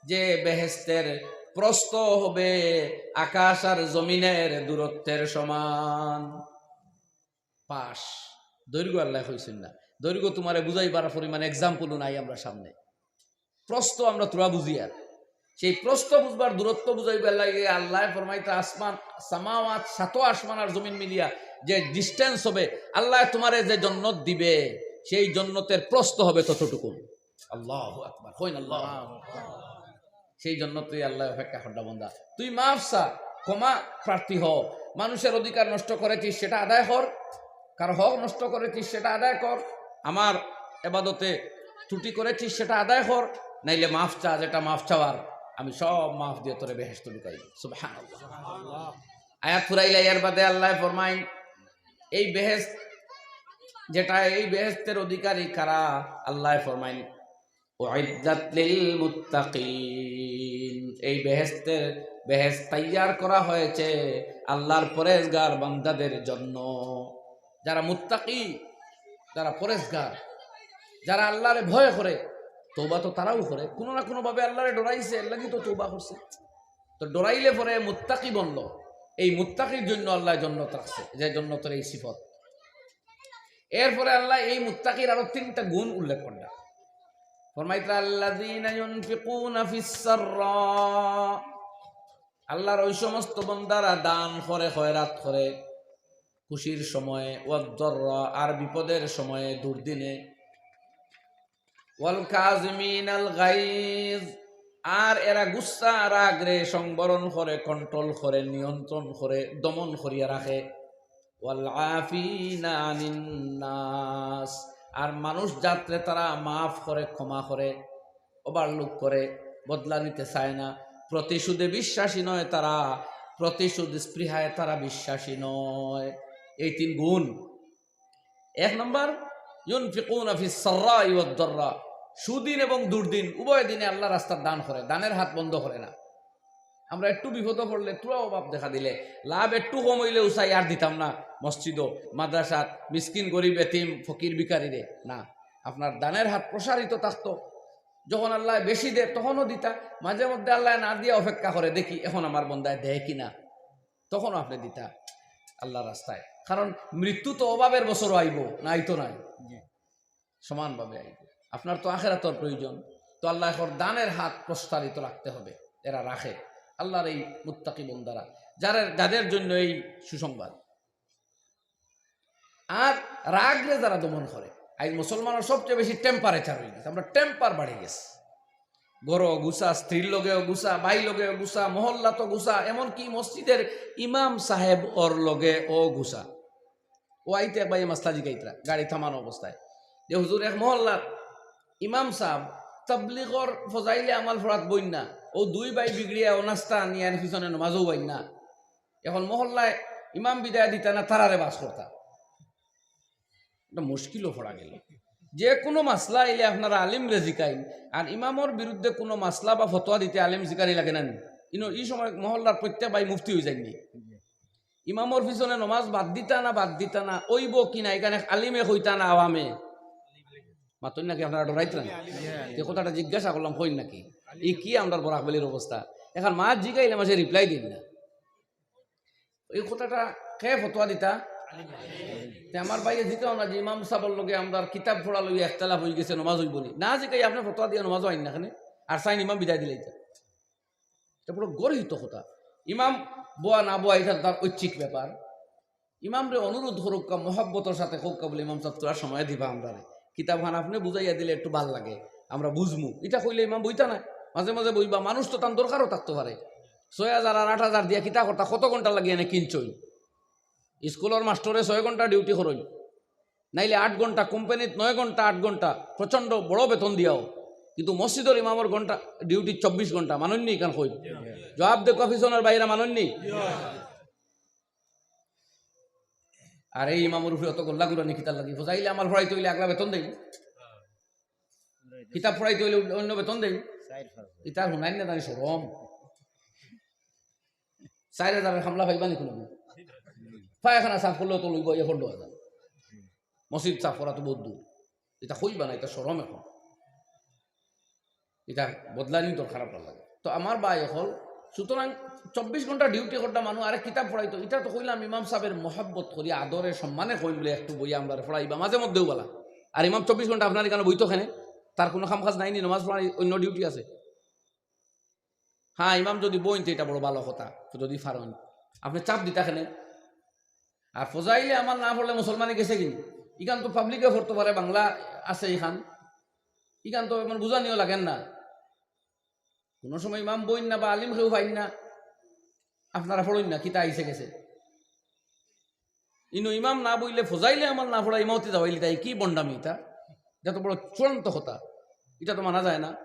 যে বেহেশতের প্রস্থ হবে আকাশ আর জমিনের দূরত্বের সমান। পাশ, দৈর্ঘ্য আল্লাহ কইছেন না, দৈর্ঘ্য তোমারে বুঝাইবার পরিমাণ এক্সাম্পলও নাই আমরা সামনে। প্রস্থ আমরা থুড়া বুঝি, আর সেই প্রস্থ বুঝবার, দূরত্ব বুঝাইবার লাগে আল্লাহ ফরমাইতা, আসমান, সামাওয়াত, সাত আসমান আর জমিন মিলিয়া যে ডিস্টেন্স হবে, আল্লাহ তোমারে যে জন্নত দিবে, সেই জন্নতের প্রস্থ হবে ততটুকু। আল্লাহু আকবার, কইন আল্লাহু আকবার। সেই জন্য তুই আল্লাহ অপেক্ষা করডা বন্দা, তুই মাফ চা, ক্ষমা প্রার্থী হ। মানুষের অধিকার নষ্ট করেছিস, সেটা আদায় কর। কার হক নষ্ট করেছিস, সেটা আদায় কর। আমার এবাদতে ত্রুটি করেছিস, সেটা আদায় কর। নাইলে মাফ চা, যেটা মাফ চাওয়ার, আমি সব মাফ দিয়ে তোরে বেহেশত ঢুকাই। সুবহানাল্লাহ। আয়াত ফুরাইলে এর বাদে আল্লাহ ফরমাইন, এই বেহেশত যেটা, এই বেহেশতের অধিকারী কারা? আল্লাহ ফরমাইন, "উইদ্দাত লিল মুত্তাকিন।" এই বেহেশতের, বেহেশত তৈয়ার করা হয়েছে আল্লাহর পরেজগার বান্দাদের জন্য। যারা মুত্তাকি, যারা পরেজগার, যারা আল্লাহরে ভয় করে, তওবা তো তারাও করে, কুনু না কুনুভাবে আল্লারে ডরাইছে, এরলাগি তো তওবা করছে। তো ডরাইলে পরে মুত্তাকি বনলো, এই মুত্তাকির জন্য আল্লায় জন্নত রাখছে, যে জন্নতর এই সিফত। এরপরে আল্লায় এই মুত্তাকির আরো তিনটা গুণ উল্লেখ করলা। ফরমাইতরা, "আল্লাযীনা ইউনফিকুনা ফিস সাররা", আল্লার ওই সমস্ত বন্দারা দান করে, খয়রাত করে, খুশির সময়ে, "ওয়াদ দাররা", আর বিপদের সময়ে, দুর্দিনে, "ওয়াল কাযিমিনাল গাইজ", আর এরা গুসা রাগরে সংবরণ করে, কন্ট্রোল করে, নিয়ন্ত্রণ করে, দমন করিয়া রাখে। "ওয়াল আফিনা আনিন নাস", আর মানুষ জাতরে তারা মাফ করে, ক্ষমা করে, ওভারলুক করে, বদলা নিতে চায় না, প্রতিশোধে বিশ্বাসী নয় তারা, প্রতিশোধ স্পৃহায় তারা বিশ্বাসী নয়। এই তিন গুণ। এক নম্বর, "ইউনফিকুনা ফিস সাররাই ওয়াদ দাররা", সুদিন এবং দুর্দিন উভয় দিনে আল্লার রাস্তাত দান করে, দানের হাত বন্ধ করে না। আমরা একটু বিপদো পড়লে, থুড়া অভাব দেখা দিলে, লাভ একটু কম অইলেউ চাই আর দিতাম না, মসজিদো, মাদ্রাসাত, মিসকিন, গরিব, এতিম, ফকির, ভিখারিরে, না। আপনার দানের হাত প্রসারিত থাকতো। যখন আল্লায় বেশি দেয়, তখনও দিতা। মাঝে মধ্যে আল্লায় না দিয়া অপেক্ষা করে, দেখি এখন আমার বন্দায় দেয় কিনা, তখনও আপনে দিতা আল্লার রাস্তায়। কারণ মৃত্যু তো অভাবের বছরও আইবো, না আইতো নায়? জি। সমানভাবে আইবো। আপনার তো আখেরাতর প্রয়োজন, তো আল্লায় কর দানের হাত প্রসারিত রাখতে হবে। এরা রাখে, আল্লার এই মুত্তাকি বন্দারা, যারা, যাদের জন্য এই সুসংবাদ। আর রাগরে যারা দমন করে, আইজ মুসলমানর সবচেয়ে বেশি টেম্পারেচার অইগেছে, আমরা টেম্পার বাড়ি গেছে। ঘরো গুসা, স্ত্রীর লগেও গুসা, ভাই লগেও গুসা, মহল্লাত গুসা, এমনকি মসজিদের ইমাম সাহেব ওর লগে ও গুসা। ও আইতে এক ভাইয়ে মাসলা জিগাইতরা, গাড়ি থামানো অবস্থায়, যে, "হুজুর, এক মহল্লার ইমাম সাহেব তাবলিগর ফজাইলে আমাল ফড়াত বইন না, ও দুই ভাই বিগড়িয়া ও নাস্তা নিয়ে আনি পিছনে নমাজও বইন না। এখন মহল্লায় ইমাম বিদায় দিতা না, তারারে বাস করতা?" এটা মুশকিলও পড়া গেল। যে কোনো মাসলা আইলে আপনারা আলিমরে জিকাইন, আর ইমামর বিরুদ্ধে কোনো মাসলা বা ফতোয়া দিতে আলিম জিকানি লাগে না নি? ইনো, এই সময় মহল্লার প্রত্যেক ভাই মুফতি অই যাইননি। ইমামর পিছনে নমাজ বাদ দিতা না, বাদ দিতা না, অইবো কি না, এখানে আলিমে কইতা না আওয়ামে? মাতইন নাকি আপনারা ডরাইতরা না? যে কথাটা জিজ্ঞাসা করলাম, কইন নাকি? ই কি আমরার বরাক ভ্যালির অবস্থা? এখন মাত জিগাইলে মাঝে রিপ্লাই দিন না। এই কথাটা কে ফতোয়া দিতা? তে আমার ভাইয়ে জিকাও না যে ইমাম সাবর লগে আমরার কিতাব পড়া লইয়া একতলাফ অই গেছে, নমাজ অইবো নি? না জিকাই আপনে ফতোয়া দিয়া নমাজও আইন না কেনে, আর চাইন ইমাম বিদায় দিলাইতা। এটা বড় গর্হিত কথা। ইমাম বওয়া না বওয়া এটা তার ঐচ্ছিক ব্যাপার। ইমামরে অনুরোধ করউক্কা, মহব্বতর সাথে কউক্কা বুলে, "ইমাম সাব, থুড়া সময় দিবা আমরারে, কিতাবখান আপনে বুঝাইয়া দিলে একটু ভালা লাগে, আমরা বুঝমু।" ইটা কইলে ইমাম বইতা নায়, মাঝে মাঝে বইবা, মানুষ তো তান দরকারও থাকতো পারে। ছয় হাজার আর আট হাজার দিয়া কিতা করতা, কত ঘন্টা লাগিয়া এনে কিনছইন? স্কুলর মাস্টরে ছয় ঘন্টা ডিউটি করইন, নাইলে আট ঘন্টা, কোম্পানিত নয় ঘন্টা, আট ঘন্টা, প্রচণ্ড বড় বেতন দিয়াও, কিন্তু মসজিদর ইমামর ঘন্টা, ডিউটি চব্বিশ ঘন্টা, মানইন নি ইখান কইন? জবাব দেউক্কা পিছনর ভাইরা, মানইন নি? আর এই ইমামর উপরে অত গল্লা গুরানি কিতার লাগি? ফজাইলে আমাল পড়াইতে অইলে আগলা বেতন দেইন, কিতাব পড়াইতে অইলে অন্য বেতন দেইন। ইতার হুনাইন না জানি শরম। চাইর হাজারর কামলা পাইবা নি কুনুদিন? পায়খানা সাফ করলেও তো লইবো এ পনেরো হাজার। মসজিদ সাফ করা তো বহুত দূর। ইটা কইবা না, ইটা শরম এখন। ইটা বদলানি দরকার আপনার লাগে। তো আমার ভাই অকল, সুতরাং চব্বিশ ঘন্টা ডিউটি করতা মানুষ আরেক কিতাব পড়াইতো, ইটা তো কইলাম ইমাম সাবর মহব্বত করি, আদরে, সম্মানে কইন বুলে একটু বইয়া আমরারে পড়াইবা মাঝে মধ্যেও বালা। আর ইমাম চব্বিশ ঘন্টা আপনার ইখানো বইতো কেনে? তার কুনু কাম কাজ নাই নি? নমাজ পড়ার অন্য ডিউটি আছে। হ্যাঁ, ইমাম যুদি বইন তে ইটা বড় ভালা কথা, যুদি পারইন। আপনে চাপ দিতা কেনে? আর ফজাইলে আমাল না পড়লে মুসলমানি গেছে কিনি? ইখান তো পাবলিকে পড়তো পারে, বাংলা আছে ইখান। ইখান তো এমন বুঝানিও লাগের না। কুনু সময় ইমাম বইন না বা আলিম কেউ পাইন না, আপনারা পড়ইন না, কিতা আইছে গেছে। ইনো ইমাম না বইলে, ফজাইলে আমাল না পড়া, ইমামতি যাওয়াইলিতা, ই কি ভন্ডামি ইটা? ইটা তো বড় চূড়ান্ত কথা, ইটা তো মানা যায় না।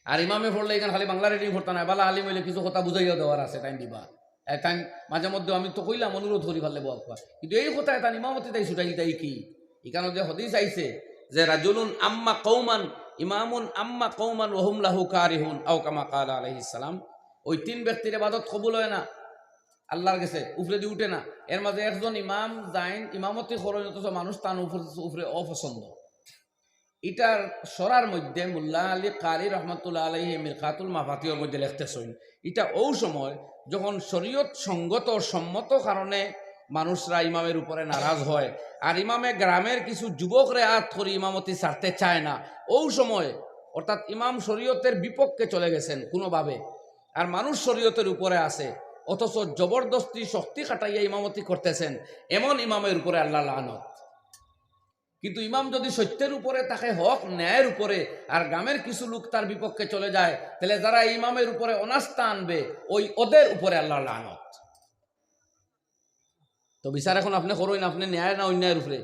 আর ইমামে পড়লে ইখান খালি বাংলা রিডিং পড়তা নায়, বালা আলিম অইলে কিছু কথা বুঝাইয়া দেওয়ার আছে, টাইম দিবা। এ, টাইম মাঝে মধ্যে আমি তো কইলাম, অনুরোধ করি পারলে বওয়া। কিন্তু এই কথা ইখান ইমামতি তাই ছুটাইলিতা, ই কি? ইখানো যে হাদিস আইছে যে, "রাজুলুন আম্মা কওমান, ইমামুন আম্মা কওমান ওয়া হুম লাহু কারিহুন", আও কামা ক্বালা আলাইহিস সালাম। ওই তিন ব্যক্তির ইবাদত কবুল অয় না আল্লার গেছে, উপরেদি উঠে না। এর মাঝে একজন ইমাম যাইন, ইমামতি করইন, অথচ মানুষ তান উপরে, উপরে অপছন্দ। ইটার সরার মধ্যে মুল্লা আলী কারি রহমতুল্লাহ আলাইহি মিরকাতুল মাফাতিহর মধ্যে লেখতেছইন, ইটা অউ সময় যখন শরীয়ত সঙ্গত সম্মত কারণে মানুষরা ইমামের উপরে নারাজ হয়, আর ইমামে গ্রামের কিছু যুবকরে আত করি ইমামতি ছাড়তে চায় না, অউ সময় অর্থাৎ ইমাম শরীয়তের বিপক্ষে চলে গেছেন কোনোভাবে, আর মানুষ শরীয়তের উপরে আছে, অথচ জবরদস্তি শক্তি খাটাইয়া ইমামতি করতেছেন, এমন ইমামের উপরে আল্লাহ লানত। কিন্তু ইমাম যদি সত্যের উপরে থাকে, হক ন্যায়ের উপরে, আর গ্রামের কিছু লোক তার বিপক্ষে চলে যায়, তাহলে যারা ইমামের উপরে অনাস্থা আনবে, ওই ওদের উপরে আল্লাহ লানত। তো বিচার এখন আপনি করইন, আপনি ন্যায় না অন্যায়ের উপরে।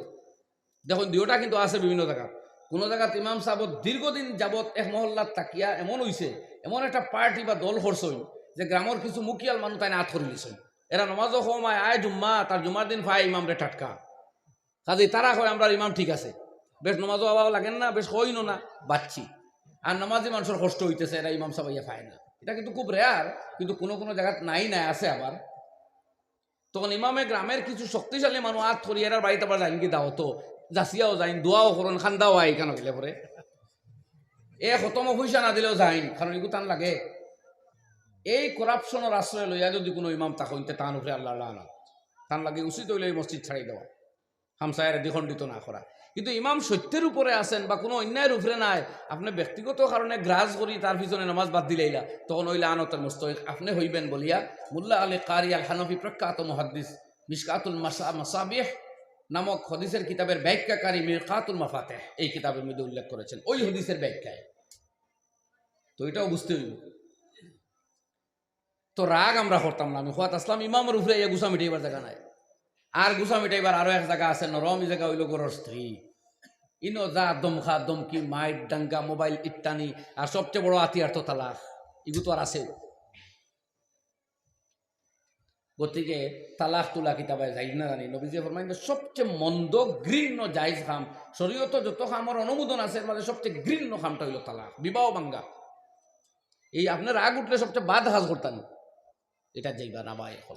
দেখুন, দুইটা কিন্তু আছে বিভিন্ন জায়গাত। কোনো জায়গাত ইমাম সাহেব দীর্ঘদিন যাবত এক মহল্লাত থাকিয়া এমন হইছে, এমন একটা পার্টি বা দল করছইন যে গ্রামের কিছু মুখিয়াল মানুষ তাই আত করি নিছইন। এরা নমাজও কম আয়, আয় জুম্মা, তার জুম্মার দিন পায় ইমামরে টাটকা। কাজেই তারা কয়, "আমরার ইমাম ঠিক আছে, বেশ নমাজও আওয়া লাগেন না, বেশ কইনও না, বাচ্চি।" আর নমাজি মানুষের কষ্ট হইতেছে, এরা ইমাম সাহেব ইয়া পায় না। এটা কিন্তু খুব রেয়ার, কিন্তু কোনো কোনো জায়গাত নাই নাই আছে আবার। তখন ইমামে গ্রামের কিছু শক্তিশালী মানুষ আত করি এরার বাড়িত আবার যাইন কি দাওয়াতো, যাচিয়াও যাইন, দোয়াও করইন, খান্দাও আয় এখানে গেলে পরে। এ খতমও পয়সা না দিলেও যাইন, কারণ এগু তান লাগে। এই করাপশনের আশ্রয় লইয়া যদি কোনো ইমাম থাকইন, তে তান উপরে আল্লাহ লানত। তান লাগে উচিত হইলে এই মসজিদ ছাড়ি দেওয়া, হামসায়ারে দ্বিখণ্ডিত না করা। কিন্তু ইমাম সত্যের উপরে আছেন বা কোনো অন্যায়ের উপরে নাই, আপনি ব্যক্তিগত কারণে গ্রাজ করি তার পিছনে নামাজ বাদ দিলাইলা, তখন ওই লানতের মুস্তহিক আপনি হইবেন বলিয়া মুল্লা আলী কারি আল হানাফি, প্রখ্যাত মুহাদ্দিস, মিশকাতুল মাসা-, মাসাবিহ নামক হাদিসের কিতাবের ব্যাখ্যাকারী মিরকাতুল মাফাতেহ এই কিতাবের মধ্যে উল্লেখ করেছেন, ওই হাদিসের ব্যাখ্যায়। তো এটাও বুঝতে হইব। তো রাগ আমরা করতাম না, আমি খোয়াত আসলাম, ইমামের উপরে এই গুছা মিটাইবার জায়গা নাই। আর গুছা মিটাইবার আরো এক জায়গা আছে, নরম, এই জায়গা হইল ঘরর স্ত্রী। ইনো যা দমখা দমকি, মাইর, ডাঙ্গা, মোবাইল, ইত্তানি, আর সবচেয়ে বড় আতিয়ার তো তালাক। ইগু তো আর আছে। গতিকে তালাক তুলা কিতাবে যাই না জানি, নবীজি ফরমাইন যে সবচেয়ে মন্দ, ঘৃণ্য জায়েজ কাম, শরীয়তো যত কামর অনুমোদন আছে, এর মাঝে সবচেয়ে ঘৃণ্য কামটা হইল তালাক, বিবাহ ভাঙ্গা। এই আপনার রাগ উঠলে সবচেয়ে বাদ কাজ করতাম, এটা যাইবা না বা এখন।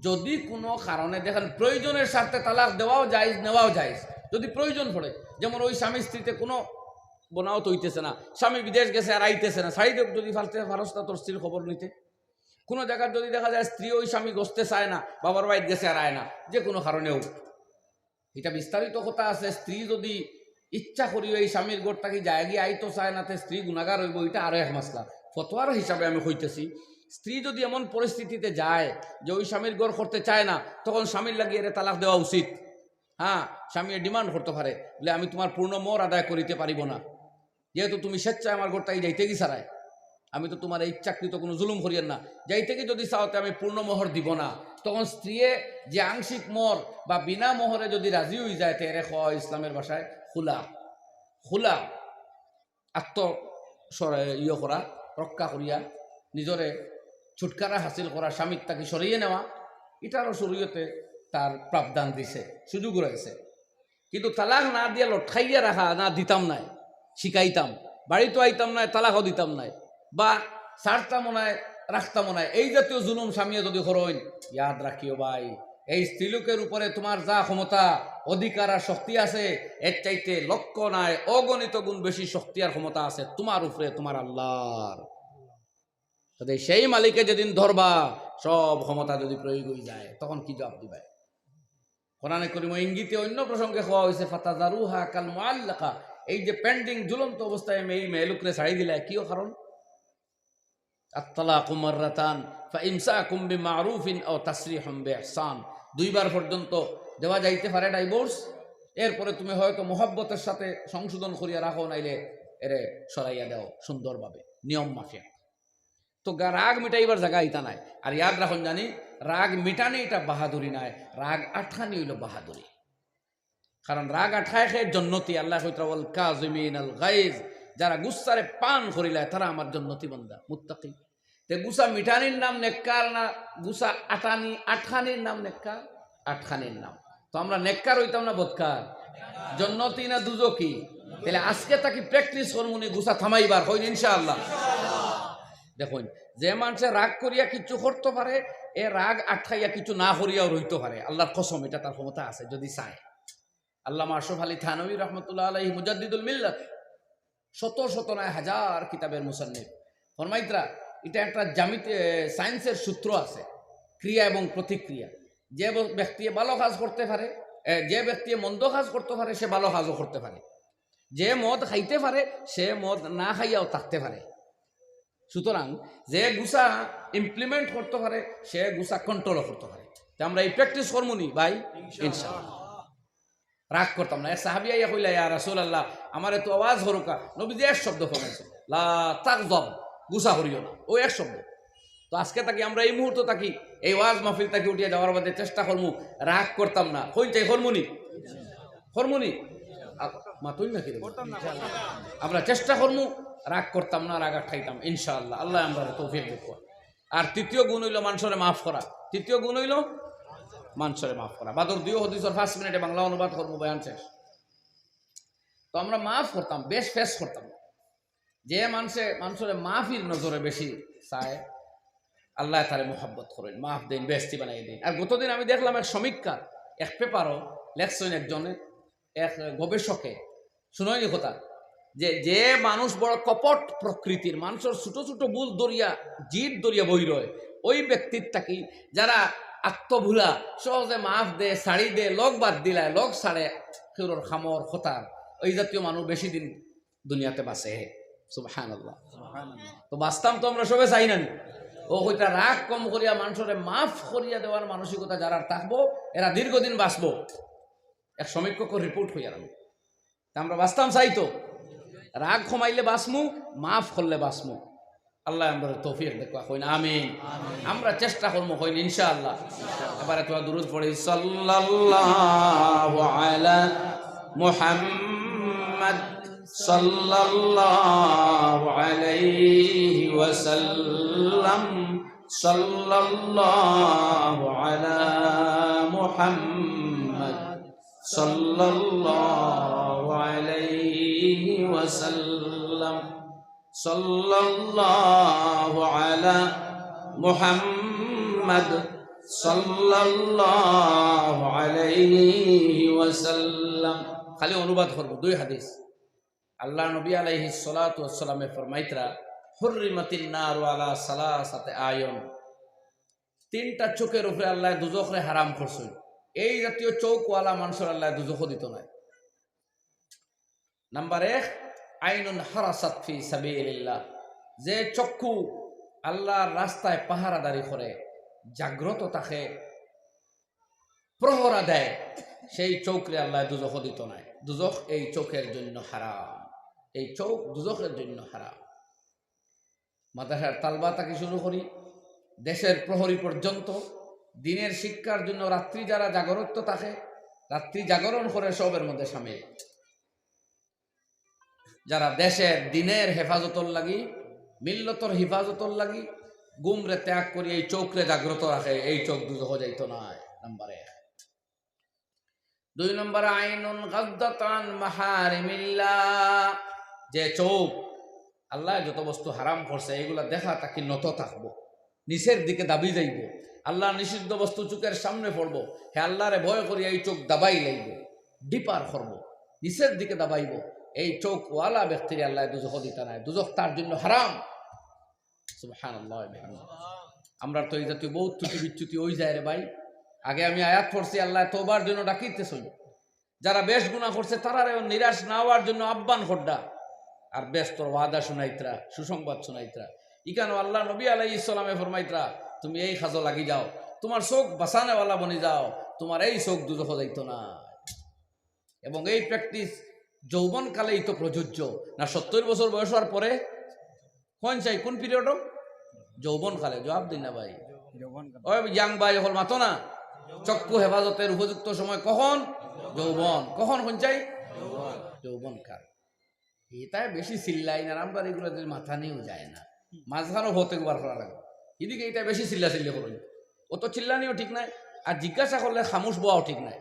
যদি কোনো কারণে দেখেন প্রয়োজনের স্বার্থে তালাক দেওয়াও জায়েজ, নেওয়াও জায়েজ, যদি প্রয়োজন পড়ে, যেমন ওই স্বামী স্ত্রীতে কোনো বনাও তো হইতেছে না, স্বামী বিদেশ গেছে আর আইতেছে না, সাইডে যদি ফালতে ফারস্তা তোর স্ত্রীর খবর নিতে, কোনো জায়গার যদি দেখা যায় স্ত্রী ওই স্বামী গছতে চায় না, বাবার বাড়িত গেছে আর আয় না, যে কোনো কারণে হোক, এটা বিস্তারিত কথা আছে। স্ত্রী যদি ইচ্ছা করিও এই স্বামীর ঘর থাকি যায় গিয়ে আইতো চায় না, তে স্ত্রী গুনাগার হইব, এটা আরো এক মাসলা। ফতোয়ার হিসাবে আমি কইতেছি, স্ত্রী যদি এমন পরিস্থিতিতে যায় যে ওই স্বামীর ঘর করতে চায় না, তখন স্বামীর লাগি এরে তালাক দেওয়া উচিত। হ্যাঁ, স্বামী ডিমান্ড করতে পারে, বলে, "আমি তোমার পূর্ণ মোহর আদায় করিতে পারিব না, যেহেতু তুমি স্বেচ্ছায় আমার ঘর থাকি যাইতে কি সারায়, আমি তো তোমার ইচ্ছাকৃত কোনো জুলুম করিয়ার না, যাইতে কি যদি চাও, তে আমি পূর্ণ মোহর দিব না।" তখন স্ত্রীয়ে যে আংশিক মোহর বা বিনা মোহরে যদি রাজি হয়ে যায়, তে এরে কওয়া ইসলামের ভাষায় খুলা। খুলা, আত্ম সরে ইয়ে করা, রক্ষা করিয়া নিজরে ছুটকারা হাসিল করা, স্বামীর থাকি সরিয়ে নেওয়া, এটারও শরীয়তে তার প্রাবধান দিছে, সুযোগ রয়েছে। কিন্তু তালাক না দিয়া লটকাইয়া রাখা, না দিতাম নায়, শিখাইতাম, বাড়িত আইতাম নায়, তালাকও দিতাম নায়, বা ছাড়তামও নায়, রাখতামও নায়, এই জাতীয় জুলুম স্বামীয়ে যদি করইন, ইয়াদ রাখিও ভাই, এই স্ত্রীলোকের উপরে তোমার যা ক্ষমতা, অধিকার আর শক্তি আছে, এর চাইতে লক্ষ নায়, অগণিত গুণ বেশি শক্তি আর ক্ষমতা আছে তোমার উপরে, তোমার আল্লাহর। কাজেই সেই মালিকে যেদিন ধরবা, সব ক্ষমতা যদি প্রয়োগ হয়ে যায়, তখন কি জবাব দিবায়? কোরআনে করিম ইঙ্গিতে অন্য প্রসঙ্গে কওয়া হয়েছে, "ফাতাজারুহা কাল মুআল্লাকা।" এই যে পেন্ডিং ঝুলন্ত অবস্থায় আমি এই মেয়েলোকরে ছাড়ি দিলাই, কিও কারণ? "আত-তালাকু মাররাতান, ফা ইমসাকুম বিমারুফিন আও তাসরিহুম বিইহসান।" দুইবার পর্যন্ত দেওয়া যাইতে পারে ডাইভোর্স, এরপরে তুমি হয়তো মোহাব্বতের সাথে সংশোধন করিয়া রাখো, নাইলে এরে সরাইয়া দাও সুন্দরভাবে, নিয়ম মাফিয়া। তো গা-, রাগ মিটাইবার জায়গা ইতা নাই। আর ইয়াদ রাখুন জানি, রাগ মিটানি এটা বাহাদুরি নাই, রাগ আটকানি হইল বাহাদুরি। কারণ রাগ আটকায় খে জন্নতি, আল্লাহ কইতরা, "ওয়াল কাজিমিনাল গাইজ", যারা গুসারে পান করিলায়, তারা আমার জন্নতি বান্দা, মুত্তাকি। তে গুসা মিটানির নাম নেককার না, গুসা আটানি, আটকানির নাম নেককার? আটকানির নাম। তো আমরা নেককার হইতাম না বদকার? জন্নতি না দুজকি? তাহলে আজকে তাকে প্র্যাকটিস করমুনি গুসা থামাইবার, কইন ইনশাআল্লাহ। দেখুন, যে মানুষে রাগ করিয়া কিছু করতে পারে, এ রাগ আটকাইয়া কিছু না করিয়াও রইতে পারে। আল্লাহর কসম, এটা তার ক্ষমতা আছে যদি চায়। আল্লামা আশরাফ আলী থানভী রহমতুল্লাহ আলাইহি মুজাদ্দিদুল মিল্লাত, শত শত নয়, হাজার কিতাবের মুসান্নিফ। ফরমাইতরা, ইটা একটা জামিতে, এ, সায়েন্সের সূত্র আছে, ক্রিয়া এবং প্রতিক্রিয়া। যে ব-, ব্যক্তি ভালো কাজ করতে পারে, এ, যে ব্যক্তি মন্দ কাজ করতে পারে, সে ভালো কাজও করতে পারে। যে মদ খাইতে পারে, সে মদ না খাইয়াও থাকতে পারে। সুতরাং যে গুছা ইমপ্লিমেন্ট করতে পারে, সে গুছা কন্ট্রোলও করতে পারে। তে আমরা এই প্র্যাকটিস করমু নি ভাই, ইনশাআল্লাহ। রাগ করতাম না। এক সাহাবী আইয়া কইলা, "ইয়া রাসূলুল্লাহ, আমারে তো ওয়াজ করউক্কা।" নবীজি এক শব্দ ফরমাইছে, "লা তাগদাব, গুছা করিও না।" ও এক শব্দ। তো আজকে থাকি আমরা এই মুহূর্ত থাকি, এই ওয়াজ মাহফিল থাকি উঠিয়া যাওয়ার বাদে চেষ্টা করমু, রাগ করতাম না। কইন চাই করমু নি? করমু নি? আ-, মাতুন নাকি রে? আমরা চেষ্টা করমু, রাগ করতাম না, রাগ আটকাইতাম, ইনশাআল্লাহ। আল্লাহ আমরারে তৌফিক দিবা। আর তৃতীয় গুণ অইলো মানষরে মাফ করা। তৃতীয় গুণ অইলো মানষরে মাফ করা। বাদর দুইও হাদিসর পাঁচ মিনিটে বাংলা অনুবাদ করমু, বয়ান শেষ। তো আমরা মাফ করতাম, বেশ ফেস করতাম। যে মানষে, মানষরে মাফির নজরে বেশি চায়, আল্লায় তারে মহব্বত করইন, মাফ দেইন, বেহেস্তি বানাই দেইন। আর গতদিন আমি দেখলাম এক সমীক্ষা, এক পেপারও লেখছইন একজনে, এক গবেষকে, শুনইননি কথা, যে, যে মানুষ বড় কপট প্রকৃতির, মানষর ছোট ছোট ভুল ধরিয়া, জিদ ধরিয়া বই রয়, ওই ব্যক্তির থাকি যারা আত্মভুলা, সহজে মাফ দে, ছাড়ি দে, লগ বাদ দিলায়, লগ ছাড়ে, কেউরর খামর, খতার, ওই জাতীয় মানুষ বেশি দিন দুনিয়াতে বাঁচে। সুবহানাল্লাহ। তো বাঁচতাম তো আমরা সবে চাই না নি? ও কইতা রাগ কম করিয়া মানষরে মাফ করিয়া দেওয়ার মানসিকতা যারার থাকবো, এরা দীর্ঘদিন বাঁচবো। এক সমীক্ষকর রিপোর্ট কইয়ার আমি। তে আমরা বাঁচতাম চাই তো। রাগ কমাইলে বাঁচমু, মাফ করলে বাঁচমু। আল্লায় আমরারে তৌফিক দেউক্কা, কইন আমিন। আমরা চেষ্টা করমু, কইন ইনশাআল্লাহ। এবারে তোরা দুরুদ পড়ি, সাল্লাল্লাহু আলা মুহাম্মদ, সাল্লাল্লাহু আলাইহি ওয়াসাল্লাম, সাল্লাল্লাহু আলা মুহাম্মদ, সাল্লাল্লাহু আলাইহি ওয়াসাল্লাম, সাল্লাল্লাহু আলা মুহাম্মদ, সাল্লাল্লাহু আলাইহি ওয়াসাল্লাম। খালি অনুবাদ করবো দুই হাদিস। আল্লার নবী আলাইহিস সালাতু ওয়াস সালামে ফরমাইতরা, "হুররিমাতিন নারু আলা সালাসাতে আয়ুন।" তিনটা চোখের উপরে আল্লায় দুজখরে হারাম করছইন। এই জাতীয় চোখওয়ালা মানষরে আল্লায় দুজখো দিতো নায়। নাম্বার এক, আইনুন হারাসাত ফি সাবিলিল্লাহ, যে চক্ষু আল্লার রাস্তায় পাহারাদারি করে, জাগ্রত থাকে, প্রহরা দেয়, সেই চোখরে আল্লায় দুজখো দিতো নায়। দুজখ এই চোখের জন্য হারাম, এই চোখ দুজখের জন্য হারাম। মাদ্রাসার তালবা থাকি শুরু করি, দেশের প্রহরী পর্যন্ত, দিনের শিক্ষার জন্য রাত্রি যারা জাগরত্ব থাকে, রাত্রি জাগরণ করে, সবের মধ্যে সামিল। যারা দেশের দিনের হেফাজতর লাগি, মিল্লতর হেফাজতর লাগি, ঘুমরে ত্যাগ করি এই চোখরে জাগ্রত রাখে, এই চোখ দুজখো যাইতো নায়। নাম্বার এক। দুই নম্বরে, আইনুন গাদ্দাত আন মাহারিমিল্লাহ, যে চোখ আল্লায় যত বস্তু হারাম করছে, এইগুলা দেখা থাকি নত থাকবো, নিচের দিকে দাবি যাইবো। আল্লার নিষিদ্ধ বস্তু চোখের সামনে পড়বো, হে আল্লারে ভয় করি এই চোখ দাবাই লাইবো, ডিপার করবো, নিচের দিকে দাবাইবো। এই চোখওয়ালা ব্যক্তিরে আল্লায় দুজখো দিতা নায়, দুজখ তার জন্য হারাম। সুবহানাল্লাহ ওয়া বিহামদিহি। আমরা তো এই জাতীয় বহুত ত্রুটি বিচ্যুতি অই যায় রে ভাই। আগে আমি আয়াত পড়ছি, আল্লায় তওবার জন্য ডাকিতেছইন। যারা বেশ গুনা করছে, তারারেও নিরাশ না অওয়ার জন্য আহ্বান কররা। আর বেহেস্তর ওয়াদা শুনাইতরা, সুসংবাদ শুনাইতরা। ইখানো আল্লার নবী আলাইহিস সালামে ফরমাইতরা, "তুমি এই কাজো লাগি যাও, তুমার চোখ বাঁচানেওয়ালা বনি যাও, তুমার এই চোখ দুজখো যাইতো নায়।" এবং এই প্র্যাকটিস যৌবনকালেই তো প্রযোজ্য, না সত্তর বছর বয়স অওয়ার পরে? কইন চাই, কোন পিরিয়ডো? যৌবনকালে। জবাব দিন না ভাই। যৌবনকালে। ওই ইয়াং ভাই অকল মাতো না। চক্ষু হেফাজতের উপযুক্ত সময় কখন? যৌবন। কখন কইন চাই? যৌবনকাল। ইটায় বেশি চিল্লাইন, আর আমরার ইগুলা মাথাত নিয়াও যায় না। মাঝখানো হতে একবার করা লাগে। ইদিকে ইটায় বেশি চিল্লাচিল্লি করইন। অত চিল্লানিও ঠিক নায়, আর জিজ্ঞাসা করলে খামুশ বওয়াও ঠিক নায়।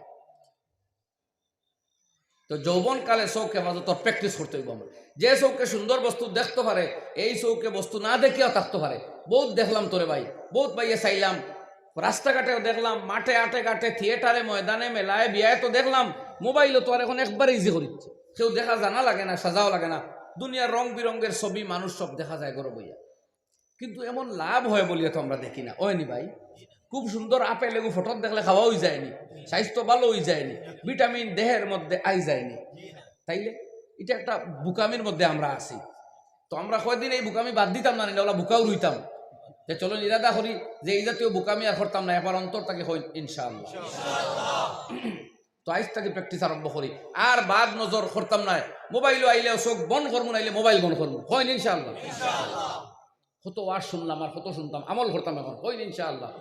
তো যৌবনকালে চোখ হেফাজতর প্র্যাকটিস করতে অইবো আমরার। যে চোখে সুন্দর বস্তু দেখতো পারে, এই চোখে বস্তু না দেখিয়াও থাকতো পারে। বহুত দেখলাম তো রে ভাই, বহুত ভাইয়ে চাইলাম, রাস্তাঘাটেও দেখলাম, মাঠে আটে ঘাটে, থিয়েটারে, ময়দানে, মেলায়, বিয়ায় তো দেখলাম, মোবাইলও তো আর এখন একবারে ইজি করিচ্ছে, কেউ দেখা জানা লাগে না, সাজাও লাগে না, দুনিয়ার রং বিরঙ্গের ছবি মানুষ সব দেখা যায় ঘরো বইয়া। কিন্তু এমন লাভ হয় বলিয়া তো আমরা দেখি না, অয়নি ভাই? খুব সুন্দর আপেল এগু ফটোত দেখলে খাওয়া অই যায়নি, স্বাস্থ্য ভালো অই যায়নি, ভিটামিন দেহের মধ্যে আই যায়নি, তাইলে ইটা একটা বুকামির মধ্যে আমরা আছি। তো আমরা কয়দিন এই বুকামি বাদ দিতাম না, নিলে ওলা বুকাও রইতাম। তে চলো ইরাদা করি যে এই জাতীয় বুকামি আর করতাম না, একবার অন্তর থাকি কই ইনশাআল্লাহ। তো আইজ থাকি প্র্যাকটিস আরম্ভ করি, আর বাদ নজর করতাম না। মোবাইলও আইলে চোখ বন্ধ করমু, নাইলে মোবাইল বন্ধ করমু, কইন ইনশাআল্লাহ। কত ওয়াজ শুনলাম আর কত শুনতাম, আমল করতাম এখন, কইন ইনশাআল্লাহ।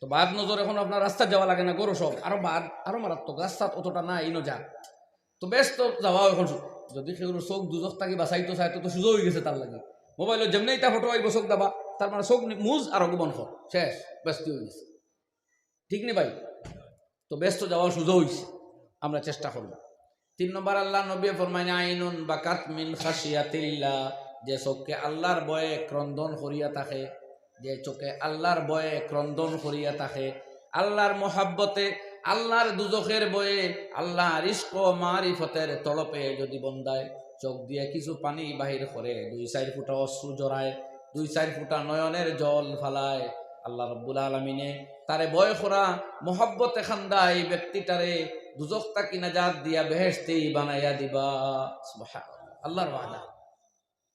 তো বাদ নজর এখন আপনার রাস্তাত যাওয়া লাগে না, ঘরো সব, আরো বাদ, আরো মারাত্মক, রাস্তাত অতটা না, ইনো যা। তো বেশ তো যাওয়া এখন শু-, যদি কেউ চোখ দুজখ থাকি বাঁচাইতো চায়, তো, তো সুযোগ অই গেছে তার লাগি। মোবাইলো যেমনে ইটা ফটো আইব চোখ দাবা, তার মানে চোখ নি-, মুজ আর অগু বন্ধ কর, শেষ, বেশ অই গেছে। ঠিক নি ভাই? তো বেশ তো যাওয়া সুযোগ অইছে, আমরা চেষ্টা করব। তিন নম্বর, আল্লাহর নবী ফরমাইন, "আইনুন বাকাত মিন খাশিয়াতিল্লাহ", যে চোখে আল্লাহর ভয়ে ক্রন্দন করিয়া থাকে, যে চোখে আল্লাহর ভয়ে ক্রন্দন করিয়া থাকে, আল্লাহর মোহাব্বতে, আল্লাহর দুজখের ভয়ে, আল্লাহর ইশক ও মারিফতের তড়পে যদি বন্দায় চোখ দিয়া কিছু পানি বাহির করে, দুই চাইর ফুটা অশ্রু জড়ায়, দুই চাইর ফুটা নয়নের জল ফালায়, আল্লাহ রব্বুল আলামিনে তারে ভয় করা, মোহাব্বতে খান্দা এই ব্যক্তিটারে দুজখ থাকি নাজাত দিয়া বেহেশতি বানাইয়া দিবা। সুবহানাল্লাহ। আল্লাহর ওয়াদা।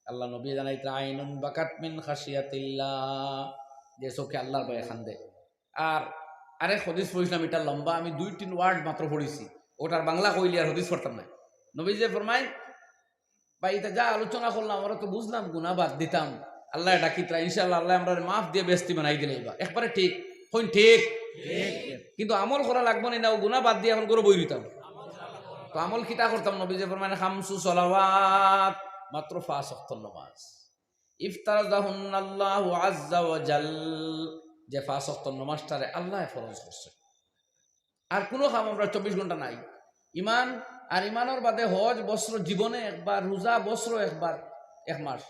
আল্লাহর নবী জানাইতরা, "আইনুন বাকাত মিন খাশিয়াতিল্লাহ", যে চোখে আল্লাহর ভয়ে খান্দে। আর আরেক হাদিস পড়ছিলাম, ইটা লম্বা, আমি দুই তিন ওয়ার্ড মাত্র পড়ছি, ওটার বাংলা কইলে আর হাদিস পড়তাম না। নবীজি ফরমাইন, "ভাই, ইটা যা আলোচনা করলাম, আমরা তো বুঝলাম গুনা বাদ দিতাম, আল্লাহ ডাকিতরা, ইনশাআল্লাহ আল্লাহ আমরারে মাফ দিয়া বেহেশতি বানাই দিলাইবা।" একবারে ঠিক, কইন ঠিক। কিন্তু আমল করা লাগবো নি না, ও গুনা বাদ দিয়া এখন ঘরো বই রইতাম। তো আমল কিতা করতাম? নবীজি ফরমাইন, "খামসু সালাওয়াত", মাত্র পাঁচ ওয়াক্ত নামাজ। "ইফতারাদাহুন্নাল্লাহু আজ্জা ওয়া জাল", যে পাঁচ ওয়াক্ত নামাজটারে আল্লাহ ফরজ করছে। আর কোনো কাম আমরা চব্বিশ ঘন্টা নাই। ইমান আর ইমানর বাদে হজ বছর জীবনে একবার, রোজা বছর একবার, এক মাস,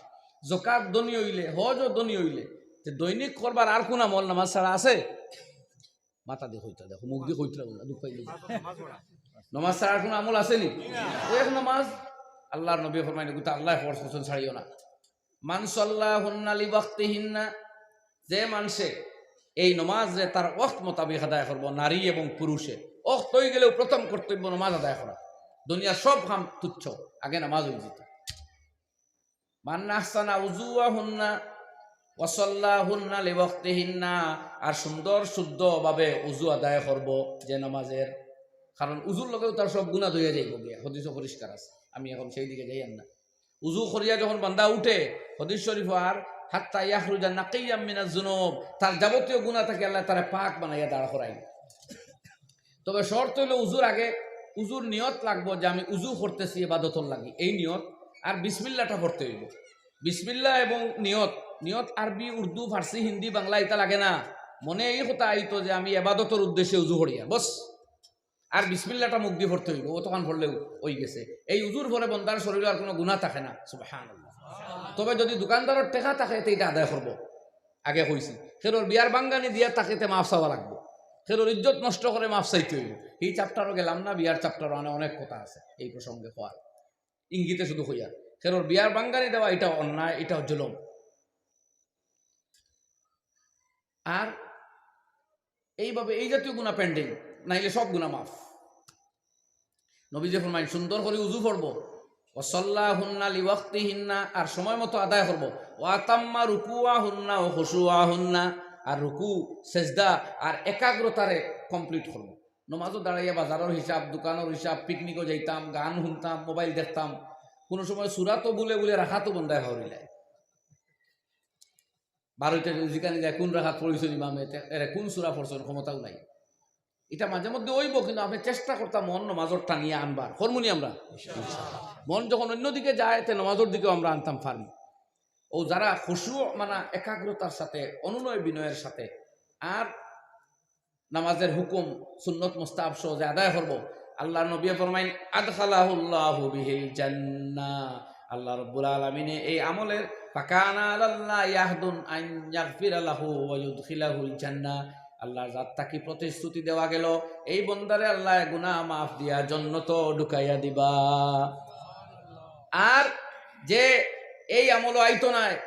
জকাত ধনী অইলে, হজও ধনী অইলে, তে দৈনিক করবার আর কোন আমল নামাজ ছাড়া আছে? মাথা দি কইতা দেখো, মুখ দি কইতরা না, দুখ পাইলে। নামাজ ছাড়া আর কোনো আমল আছে নি? ওই এক নামাজ। আল্লাহর নবী ফরমাইন, "গুতা আল্লাহ ফরজ করছেন, ছাড়িও না।" "মান সাল্লাহুন্না লিওয়াক্তিহিন্না", যে মানষে এই নমাজরে তার ওয়াক্ত মোতাবেক আদায় করবো, নারী এবং পুরুষে, ওয়াক্ত অই গেলেও প্রথম কর্তব্য নমাজ আদায় করা, দুনিয়ার সব কাম তুচ্ছ, আগে নামাজ অই যেত। "মান আহসানা উজুআহুন্না ওয়া সাল্লাহুন্না লিওয়াক্তিহিন্না", আর সুন্দর শুদ্ধভাবে উজু আদায় করবো যে নামাজের, কারণ উজুর লগেও তার সব গুনা ধইয়া যাইবো গিয়া, হাদিসও পরিষ্কার আছে, আমি এখন সেই দিকে যাইয়ার না। উজু করিয়া যখন বান্দা উঠে, হাদিস শরীফ আর, "হাত্তা ইয়াখরুজা নাকিয়্যাম মিনাজ জুনুব", তার যাবতীয় গুনা থাকি আল্লাহ তারে পাক বানাইয়া দাঁড় করাইন। তবে শর্ত অইলো উজুর আগে, উজুর নিয়ত লাগবো যে আমি উজু করতেছি ইবাদতর লাগি, এই নিয়ত, আর বিসমিল্লাটা পড়তে অইবো। বিসমিল্লা এবং নিয়ত, নিয়ত আরবি, উর্দু, ফার্সি, হিন্দি, বাংলা ইতা লাগে না। মনে এই কথা আইতো যে আমি ইবাদতর উদ্দেশ্যে উজু করিয়ার, বস। আর বিসমিল্লাটা মুখ দি পড়তে অইবো, অতখান পড়লেউ অই গেছে। এই উজুর পরে বন্দার শরীরো আর কোনো গুনা থাকে না, সুবহানাল্লাহ। তবে যদি দোকানদারর টেকা থাকে, তে ইটা আদায় করবো। আগে কইছি, কেরোর বিয়ার বাঙ্গানি দিয়া থাকে, তে মাফ চাওয়া লাগবো। কেরোর ইজ্জত নষ্ট করে মাফ চাইতে অইবো। এই চ্যাপ্টারও গেলাম না, বিয়ার চ্যাপ্টারও আনে অনেক কথা আছে এই প্রসঙ্গে কওয়ার। ইঙ্গিতে শুধু কইয়ার, কেরোর বিয়ার বাঙ্গানি দেওয়া, ইটাও অন্যায়, ইটাও জুলুম। আর এইভাবে এই জাতীয় গুনা pending, নাইলে সব গুনা মাফ। নবীজি ফরমাইন, সুন্দর করি উজু পড়বো, "ওয়া সাল্লাহুন্না লিওয়াক্তিহিন্না", আর সময় মতো আদায় করবো, "ওয়া আতাম্মা রুকুআহুন্না ওয়া খুশুআহুন্না", আর রুকু, সেজদা আর একাগ্রতারে complete করবো। নমাজও দাঁড়াইয়া বাজারর হিসাব, দোকানর হিসাব, পিকনিকও যাইতাম, গান হুনতাম, মোবাইল দেখতাম, কোনো সময় সূরাতও ভুলে ভুলে রাকাতও বন্দায় হরিলায়। বারোইতে যদি জিকানি যায়, "কোন রাকাত পড়ছইন ইমামে, তে এরে কোন সূরা পড়ছইন?" ক্ষমতাও নাই। ইটা মাঝে মধ্যে অইবো, কিন্তু আপনে চেষ্টা করতা মন নমাজর টানিয়া আনবার। করমুনি আমরা? মন যখন অন্যদিকে যায়, তে নমাজর দিকেও আমরা আনতাম পারমু। ও যারা খুশু, মানে একাগ্রতার সাথে, অনুনয় বিনয়ের সাথে, আর নামাজের হুকুম, সুন্নত, মুস্তাহাব সহ যে আদায় করবো, আল্লাহর নবী ফরমাইন, "আদখালাহুল্লাহু বিহিল জান্নাহ।" আল্লাহ রাব্বুল আলামিনে এই আমলের, "ফাকানা আলাল্লাহি আহদুন আন ইয়াগফিরা লাহু ওয়া ইউদখিলাহুল জান্নাহ।" আল্লাহর জাত থাকি প্রতিশ্রুতি দেওয়া গেল, এই বন্দারে আল্লাহ গুনাহ মাফ দিয়া জন্নতো ঢুকাইয়া দিবা। আর যে এই আমলো আইতো নায়,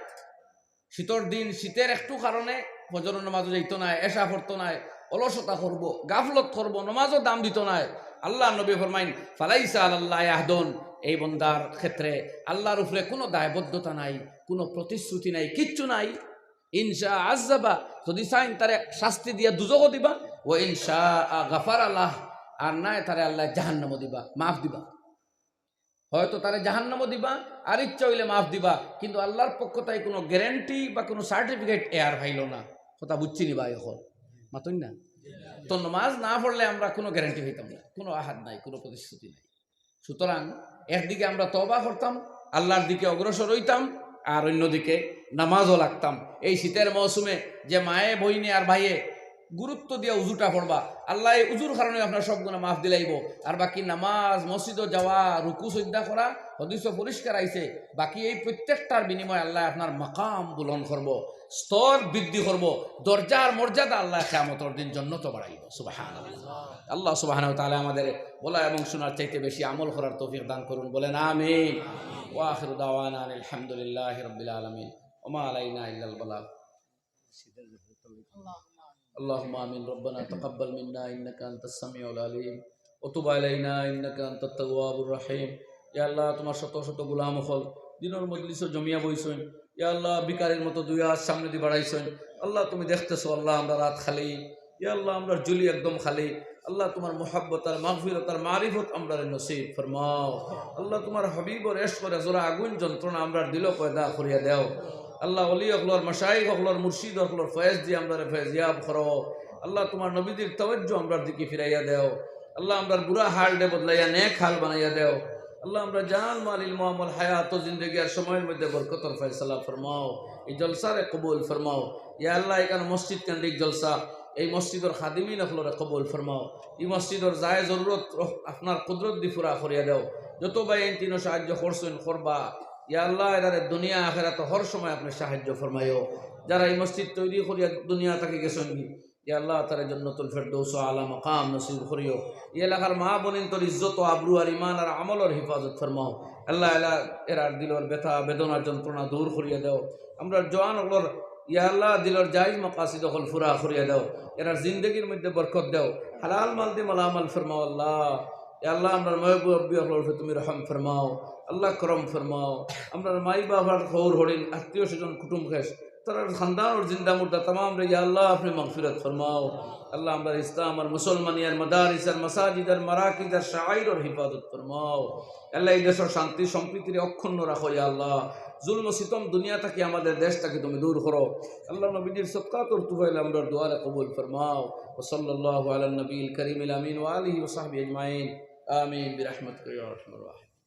শীতর দিন, শীতর একটু কারণে ফজর নামাজও যাইতো নায়, এশা পড়তো নায়, অলসতা করবো, গাফলত করবো, নামাজও দাম দিতো নায়, আল্লাহর নবী ফরমাইন, "ফালাইসা আলাল্লাহি আহদুন", এই বন্দার ক্ষেত্রে আল্লাহর উপরে কোনো দায়বদ্ধতা নাই, কোনো প্রতিশ্রুতি নাই, কিচ্ছু নাই। ইনশা আযাবা, যদি চাইন তারে শাস্তি দিয়া দুজখো দিবা, ওয়া ইনশা গাফারা লাহ, আর নায় তারে আল্লাহ জাহান্নামও দিবা, মাফ দিবা। হয়তো তারে জাহান্নামও দিবা, আর ইচ্ছা অইলে মাফ দিবা, কিন্তু আল্লাহর পক্ষ থাকি কোনো গ্যারান্টি বা কোনো সার্টিফিকেট এ আর পাইলো না। কথা বুঝছি নি ভাই? এখন মাতইন না তো, নামাজ না পড়লে আমরা কোনো গ্যারান্টি পাইতাম না, কোনো আহাদ নাই, কোনো প্রতিশ্রুতি নাই। সুতরাং একদিকে আমরা তওবা করতাম, আল্লাহর দিকে অগ্রসর অইতাম, আর অন্যদিকে নামাজও লাগতাম। এই শীতর মৌসুমে যে মায়ে, বইনে আর ভাইয়ে গুরুত্ব দিয়া উজুটা পড়বা, আল্লাহ এই উজুর কারণে আপনার সব গুনাহ মাফ দিলাইবো। আর বাকি নামাজ, মসজিদো যাওয়া, রুকু সজদা করা, হাদিসো পরিষ্কার আইছে, বাকি এই প্রত্যেকটার বিনিময়ে আল্লাহ আপনার মাকাম বুলন্দ করবো, স্তর বৃদ্ধি করবো, দরজার মর্যাদা আল্লাহ কিয়ামতর দিন জন্নতো বাড়াইবো। সুবহানাল্লাহ। আল্লাহ সুবহানাহু ওয়া তাআলা আমাদের বলা এবং শোনার চাইতে বেশি আমল করার তৌফিক দান করুন, বলেন আমিন। ওয়া আখিরু দাওয়ানা আলহামদুলিল্লাহি রাব্বিল আলামিন। ওয়া মা আলাইনা ইল্লাল বালাগ। اللهم آمين. ربنا تقبل منا إنك أنت السميع العليم وتب علينا إنك أنت التواب الرحيم. ইয়া আল্লাহ, তোমার শত শত গোলাম অকল দিনর মজলিসো জমিয়া বইছইন। ইয়া আল্লাহ, ভিখারির মতো দুই হাত সামনেদি বাড়াইছইন। আল্লাহ, তুমি দেখতেছো, আল্লাহ, আমরার আত খালি। ইয়া আল্লাহ, আমরার ঝুলি একদম খালি। আল্লাহ, তোমার মুহাব্বত আর মাগফিরত আর মারিফত আমরারে নসিব ফরমাও। আল্লাহ, তোমার হাবিবর ইশকর জোরা আগুন যন্ত্রণা আমরার দিলো পয়দা করিয়া দেও। আল্লাহ, ওলি অকলর, মাশায়েখ অকলর, মুর্শিদ অকলর ফয়েজ দিয়া আমরারে ফয়েজিয়াব করো। আল্লাহ, তোমার নবীজির তাওয়াজ্জু আমরার দিকে ফিরাইয়া দেও। আল্লাহ, আমরার বুরা হালরে বদলাইয়া নেক হাল বানাইয়া দেও। আল্লাহ, আমরার জান, মাল, ইলম, আমল, হায়াত ও জিন্দেগি আর সময়র মধ্যে বরকতর ফয়সালা ফরমাও। এই জলসারে কবুল ফরমাও। ইয়া আল্লাহ, এখান মসজিদ কেন্দ্রিক জলসা, এই মসজিদর খাদিমিন অকলরে কবুল ফরমাও। এই মসজিদর যায় জরুরত রহ-, আপনার কুদরত দি পুরা করিয়া দেও। যত ভাইয়াইন্তে ইনো সাহায্য করছইন, করবা, ইয়া আল্লাহ, এরারে দুনিয়া আখেরাত হর সময় আপনে সাহায্য ফরমাইও। যারা এই মসজিদ তৈরি করিয়া দুনিয়া থাকি গেছইন গি, ইয়া আল্লাহ, তারে জন্নতুল ফেরদৌস আলা মাকাম নসিব করিও। এই এলাকার মা বইনতর ইজ্জত ও আবরু আর ইমান আর আমলর হিফাজত ফরমাও। আল্লাহ, এলা-, এরার দিলর ব্যথা, বেদনা, যন্ত্রণা দূর করিয়া দেও। আমরার জওয়ান অকলর, ইয়া আল্লাহ, দিলর জায়েজ মাকাসিদ অকল পুরা করিয়া দেও। এরার জিন্দেগির মধ্যে বরকত দেও। হালাল মাল দি মালামাল ফরমাও আল্লাহ। ইয়া আল্লাহ, আমরার ময় মুরব্বি অকলর উপরে তুমি রহম ফরমাও। আল্লাহ, করম ফরমাও। আমরার মাই বাবার খবর হরিণ, আত্মীয় স্বজন, কুটুম খেশ, তারার খানদানর জিন্দা মুর্দা তামামরে ইয়া আল্লাহ আপনে মাগফিরাত ফরমাও। আল্লাহ, আমরার ইসলাম আর মুসলমানি আর মাদারিস আর মাসাজিদ আর মারাকিজ আর শাআইরর হিফাজত ফরমাও। আল্লাহ, এই দেশর শান্তি সম্প্রীতিরে অক্ষুণ্ণ রাখো ইয়া আল্লাহ। জুলম ও সিতম দুনিয়া থাকি, আমাদের দেশ থাকি তুমি দূর করো। আল্লাহ, নবীজির সদকাতর তুফাইল আমরার দোয়ারে কবুল ফরমাও। ওয়া সাল্লাল্লাহু আলা নবীল করিমিল আমিন ওয়া আলিহি ওয়া সাহবিহি আজমাইন। আমিন বিরাহমাতিকা ইয়া আরহামার রাহিমিন।